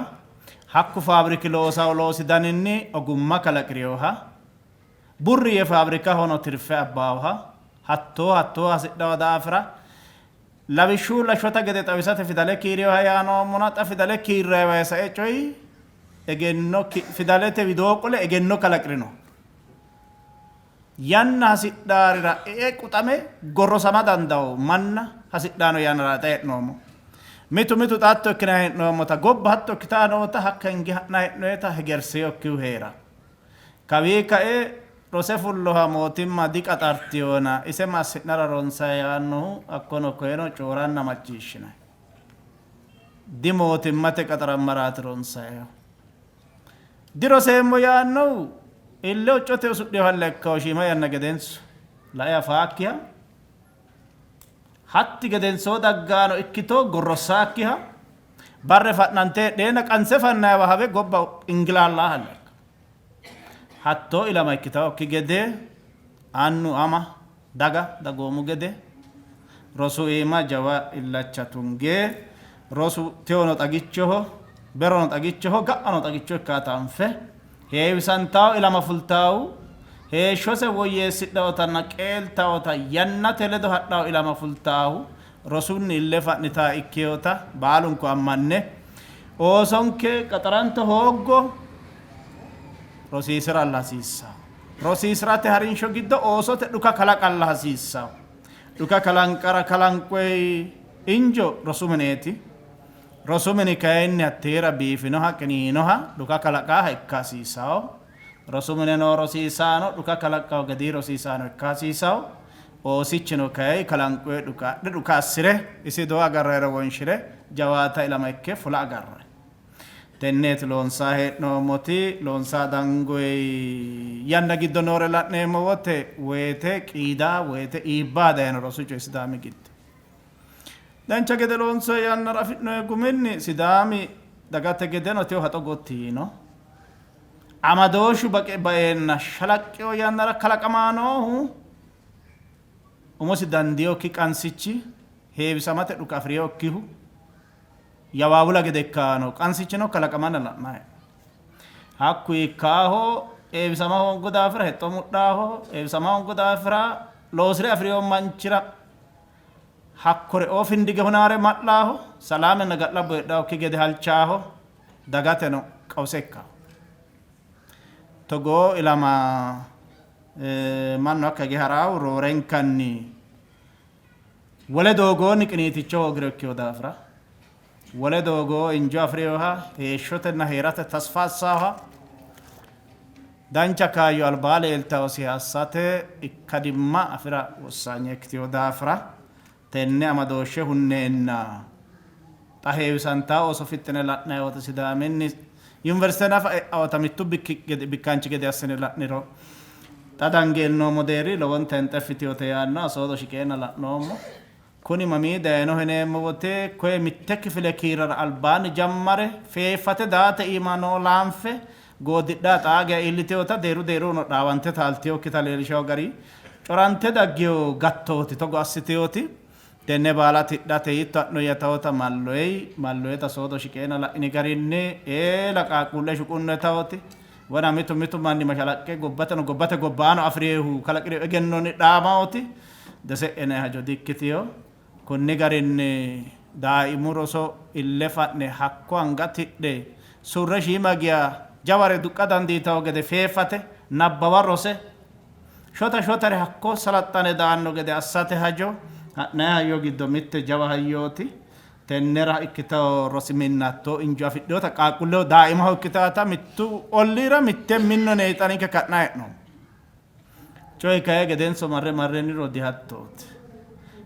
hakku faabiriki loosawo loosi daninni ogumma kalaqiriyoha burri yee faabirikahono tirfe abbaawoha hattoo hattoo hasidhawo daafira lawishshu shota gede xawisate fidale kiiriyoha yaanoommona xa fidale kiirrayiwa sae coyi egenno fidalete widoo qole egenno kalaqirino. Yanna hasidhaarira e'e quxame gorrosama dandawo manna hasidhaano yannara xa hee'noommo. Mitu mitu xa hatto ikkina hee'noommota gobba hatto ikkitaa noota hakka hinge ha'na hee'noyeta hegerseyokkihu hee'ra. Kawii kae rose fulloha mootimma diqaxartiyona ise massi'nara ronsayi yaannohu hakkono koyeno cooranna macciishshinanni. Di mootimmate qaxarammaraati ronsayihu. Diroseemmo yaannohu ille hoccote usudhinohalla ikkawo shiima yanna gedenso lae afaakkiha hatti gedensoo daggaano ikkito gorrossaakkiha barre fa'nante heedheenna qanse fannaawa have gobba ingilaallaaha ikka. Hattoo ilama ikkitawokki gede annu ama daga dagoomu gede rosu iima jawa illacha tunge rosu tewono xagichoho berono xagichoho ga'ano xagicho ikkaata anfe heewisantawo ilama fultawu heeshshose woyyeessidhawotanna qeeltawota yannate ledo hadhawo ilama fultaahu rosunni ille fa'nitaa ikkeyota baalunku ammanne oosonke qaxaranto hooggo rosiisiralla hasiissawo. Rosiisirate harinsho giddo oosote dhuka kalaqalla hasiissawo. Dhuka kalanqara kalanqoyi injo rosu mineeti. Rosu mini kayinni hatteera biifinoha qiniinoha dhuka kalaqaaha ikka hasiissawo. Rosu mine noo rosiisaano dhuka kalaqqawo gedii rosiisaano ikka hasiissawo. Oosichino kayi kalanqoyi dhuka adhe dhuka assire isi doo agarrayire wonshire jawaata ilama ikke fula agarrayi. Tenneeti loonsaa hee'noommoti loonsaa dangoyi yanna giddo noore la'neemmo wote woyite qiidaa woyite iibbaa dayino rosu coyi Sidaami giddo. Dancha gede loonsoyi yannara afi'noyi guminni Sidaami dagate gedeno tewo haxo gotti yiino. Amadooshshu baqe baeenna shalaqqewo yannara kalaqamaa noohu umosi dandiinokki qansichi heewisamate dhuka afi'rinokkihu yawaawula gede ikkaano qansichino kalaqamanna la'nayi. Hakku ikkaaho heewisama hoongo daafira hexxo mudhaaho heewisama hoongo daafira loosire afi'rino manchira hakkore oo findige hunaare ma'laaho salaamenna ga'labbo heedhawokki gede halchaaho dagateno qawuse ikkaaho. Togoo ilama mannu hakka hige haraahu roorenkanni wole doogoonni qiniiticho hoogiro ikkewo daafira wole doogo injo afi'rinoha heeshshotenna heerate tasfa assaaha dancha kaayyo albaa leeltawosi assate ikkadimma afira wossanye ikkitewo daafira tenne amadooshshe hunneenna xa heewisantaa ooso fixxine la'nayi wote Sidaaminni yuniversite nafa e'awota mittu bikkaanchi gede assine la'niro xa dangeennoomo deerri lowonta henxeffitiyote yaanno soodo shiqeenna la'noommo. Kuni mamii dayinoho yineemmo wote koye mitte kifile kiirara albaanni jammare feeffate daate iima noo laanfe goodidhaa xaa geya iilliteyota deeru deeruno dhaawante taalteyokkita leellishawo gari corante daggeyo gattooti togo assiteyoti tenne baala tidhate hiitto ha'noyya tawota malloyi malloyeta soodo shiqeena la'ini garinni eela qaaqquulle shuqunne tawoti wona mitu mitu manni mashalaqqe gobbateno gobbate gobbaano afi'reehu kalaqire egennonni dhaamaoti dese'ene hajo dikkitiyo konni garinni daaimu roso ille fa'ne hakko anga tidhe surre shiima giya jaware duqqa dandiitawo gede feeffate nabbawa rose shota shotare hakko salaxxane daanno gede assate hajo ha'nayi hayyo giddo mitte jawa hayyooti. Tennera ikkitawo rosi minnatto injo afidheyota qaaqquulleho daaimaho ikkitaata mittu olliira mitte minno neexaninke ka'na hee'noommo. Coyi kayi gedenso marre marreniro dihattooti.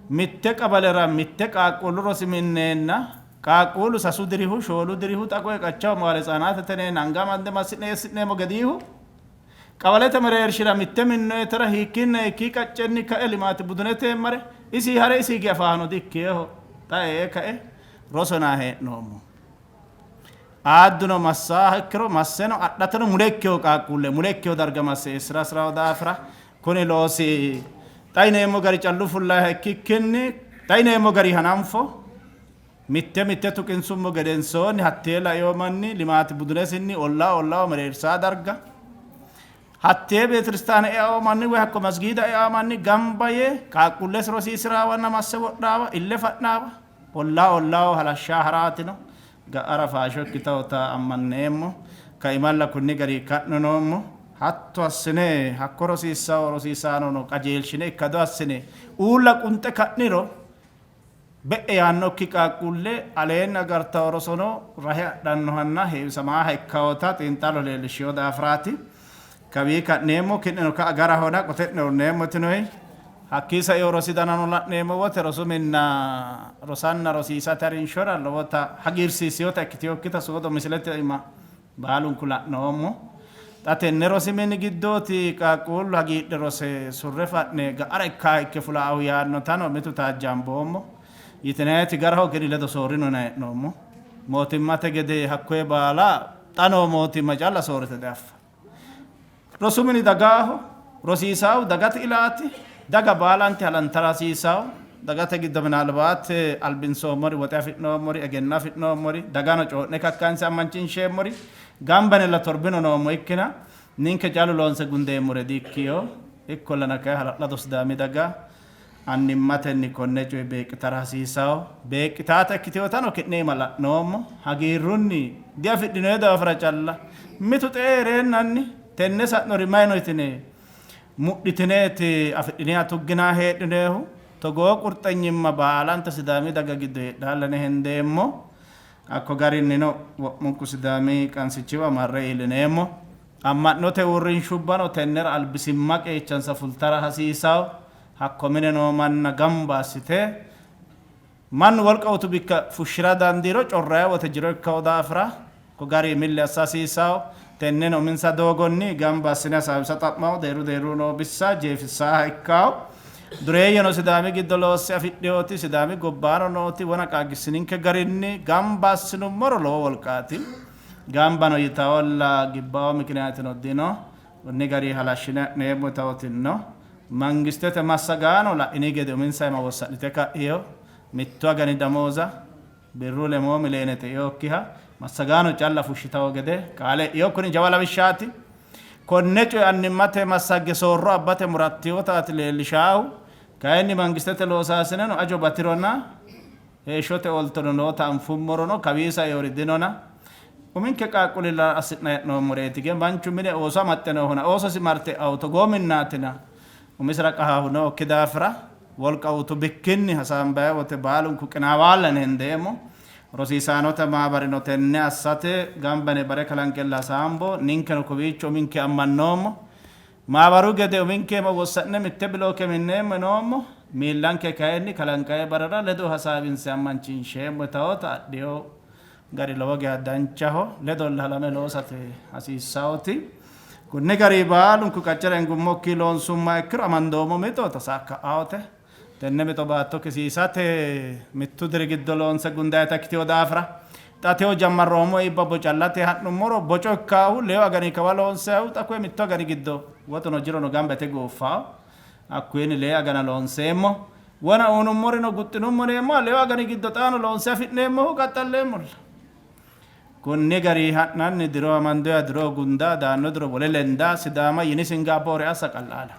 Mitte qabalera mitte qaaqquullu rosi minneenna qaaqquullu sasu dirihu shoolu dirihu xa koye qachaho መዋዕለ ሕፃናት teneenna anga amande massi'ne eessi'neemmo gediihu qabalete mereershira mitte minnoyetera hiikkinna hiikkii qaccenni kae limaati budunete mare isi hare isi hige afaano dikkeeho xa ee kae rosona hee'noommo. Aadduno massaaha ikkiro masseno adhateno mule ikkeho qaaqquulle mule ikkeho darga masse eessira hasirawo daafira kuni loosi xa yineemmo gari callu fullayiha ikkikkinni xa yineemmo gari hananfo mitte mitte tuqinsummo gedensoonni hattee laeyo manni limaati budunesinni ollaa ollaaho mereersaa darga hattee beetekiristaane eao manni woy hakko masgiida eao manni gamba yee qaaqquulles rosiisiraawanna masse wodhaawa ille fa'naawa ollaa ollaaho halashshaa haraatino ga'ara faasho ikkitawota ammanneemmo kaimalla kunni gari ka'no noommo hatto assine hakko rosiissawo rosiisaanono qajeelshine ikkado assine uulla qunxe ka'niro be'e yaannokki qaaqquulle aleenni agartawo rosono rahe adhannohanna heewisamaaha ikkawota xiinxallo leellishshiyo daafiraati. Kawii ka'neemmo ki'neno ka agarahona qote'ne urneemmo tinoyi hakkii saeo rosi danano la'neemmo wote rosu minna rosanna rosiisate harinshora lowota hagiirsiissiyota ikkitiyokkita soodo misilete iima Baalunku la'noommo. Xa tenne rosi mini giddooti qaaqquullu hagiidhe rose surre fa'ne ga'ara ikkaa ikke fulaahu yaannotano mitu taajjaamboommo. Yitinayti garaho gedi ledo soorrino yinanni hee'noommo. Mootimmate gede hakkoye baala xa noo mootimma calla soorrite diaffanno. Rosu mini dagaho, rosiisaahu dagate ilaati, daga baalanti halantara hasiisaahu, dagate giddo minaalbaat albinsoommori, woxe afi'noommori, egenno afi'noommori, dagano coo'ne kakkaanse ammanchinsheemmori, gambanella torbino noommo ikkina ninke callu loonse gundeemmore di-ikkino. Ikkollana kayi hala'lado Sidaami daga annimmatenni konne coye beeqqitara hasiisawo. Beeqqitaata ikkitinotano ki'ne iima la'noommo. Hagiirrunni diafidhinoyi daafira calla mitu xee hee'reennanni tenne sa'nori mayi no yitine mudhitineeti afidhiniha tugginanni heedhinoyihu. Togoo qurxanyimma baalanta Sidaami daga giddo heedhalla yine hendeemmo. Hakko garinnino wo'munku Sidaami qansichiwa marre iillineemmo. Amma'note uurrinshubbano tennera albisimma qeechansa fultara hasiisawo. Hakko mine noo manna gamba assite mannu wolqa utu bikka fushshira dandiiro corrayi wote jiro ikkawo daafira ko gari milli assa hasiissawo. Tenneno uminsa doogonni gamba assine hasaawisa xa'mawo. Deerru deerru noo bissa jeefissaaha ikkawo. Dureeyyeno Sidaami giddo loosse afidhewoti Sidaami gobbaano nooti wona qaagissininke garinni gamba assinummoro lowo wolqaati. Gambano yitawolla gibbawo mikiniyaatino dino. Konni gari halashshine ha'neemmo yitawotino. Mangistete massagaano la'ini gede uminsa iima wossa'nite ka'ino. Mittu agani damooza birru lemoo mileene xe'inokkiha massagaano calla fushshitawo gede qaale e'ino. Kuni jawa lawishshaati. Konne coye annimmate massagge soorro abbate murattinotaati leellishaahu. Kayinni mangistete loosaasineno ajo batirona heeshshote ooltono noota anfummorono kawii saeori dinona. Uminke qaaqquullira assi'nanni hee'noommoreeti. Ge manchu mine ooso amaxxe noohuna oososi marte e'ahu togoo minnaatina umisira qahaahu nookki daafira wolqa utu bikkinni hasaambanni wote baalunku qinaawaalla yine hendeemmo. Rosiisaanote maabarino tenne assate gamba yine bare kalanqella hasaambo. Ninkeno kowiicho uminke ammannoommo. Maabaru gede uminkeema wossa'ne mitte bilooke minneemmo yinoommo. Miillanke kayinni kalanqayi barera ledo hasaawinse ammanchiinsheemmo yitawota adhino gari lowo geya danchaho. Ledolla halame loosate hasiissawoti. Kunni gari baalunku qaccera hingummokki loonsumma ikkiro amandoommo mixo tasaakka'awote. Tenne mixo baatto kisiisate mittu diri giddo loonse gundayita ikkitino daafira xa teyo jammarroommo iibbabbo callate ha'nummoro boco ikkaahu leewu agani kawa loonsayihu xa koye mittu agani giddo woxuno jirono gamba yite gooffawo. Hakkuyinni lee agana loonseemmo. Wona uynummorino guxxinummo yineemmoha leewu agani giddo xaano loonse afi'neemmohu qaxxalleemmolla. Konni gari ha'nanni diro amandoya diro gunda daanno diro wole lenda Sidaama yini Singaapoore assa qallaala.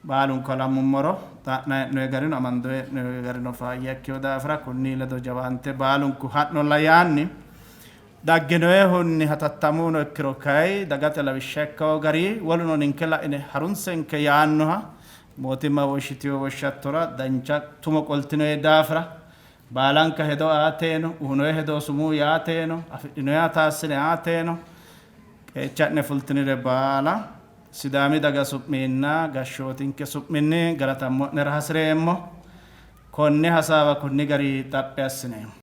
Baalunku halammummoro xa'na hee'noyi garino amando hee'noyi garino faayya ikkino daafira kunni ledo jawaante baalunku ha'nolla yaanni dagginoehunni hatattamuno ikkiro kayi dagate lawishsha ikkawo gari woluno ninke la'ine harunsenke yaannoha mootimma woshshitino woshshattora dancha tumo qoltinoe daafira baalanka hedo aateeno uyinoe hedo sumuu yaateeno afidhinoeha taassine aateeno qeecha'ne fultinire baala Sidaami daga su'minna gashshootinke su'minni galatammo'nera hasi'reemmo. Konne hasaawa kunni gari xaphi assineemmo.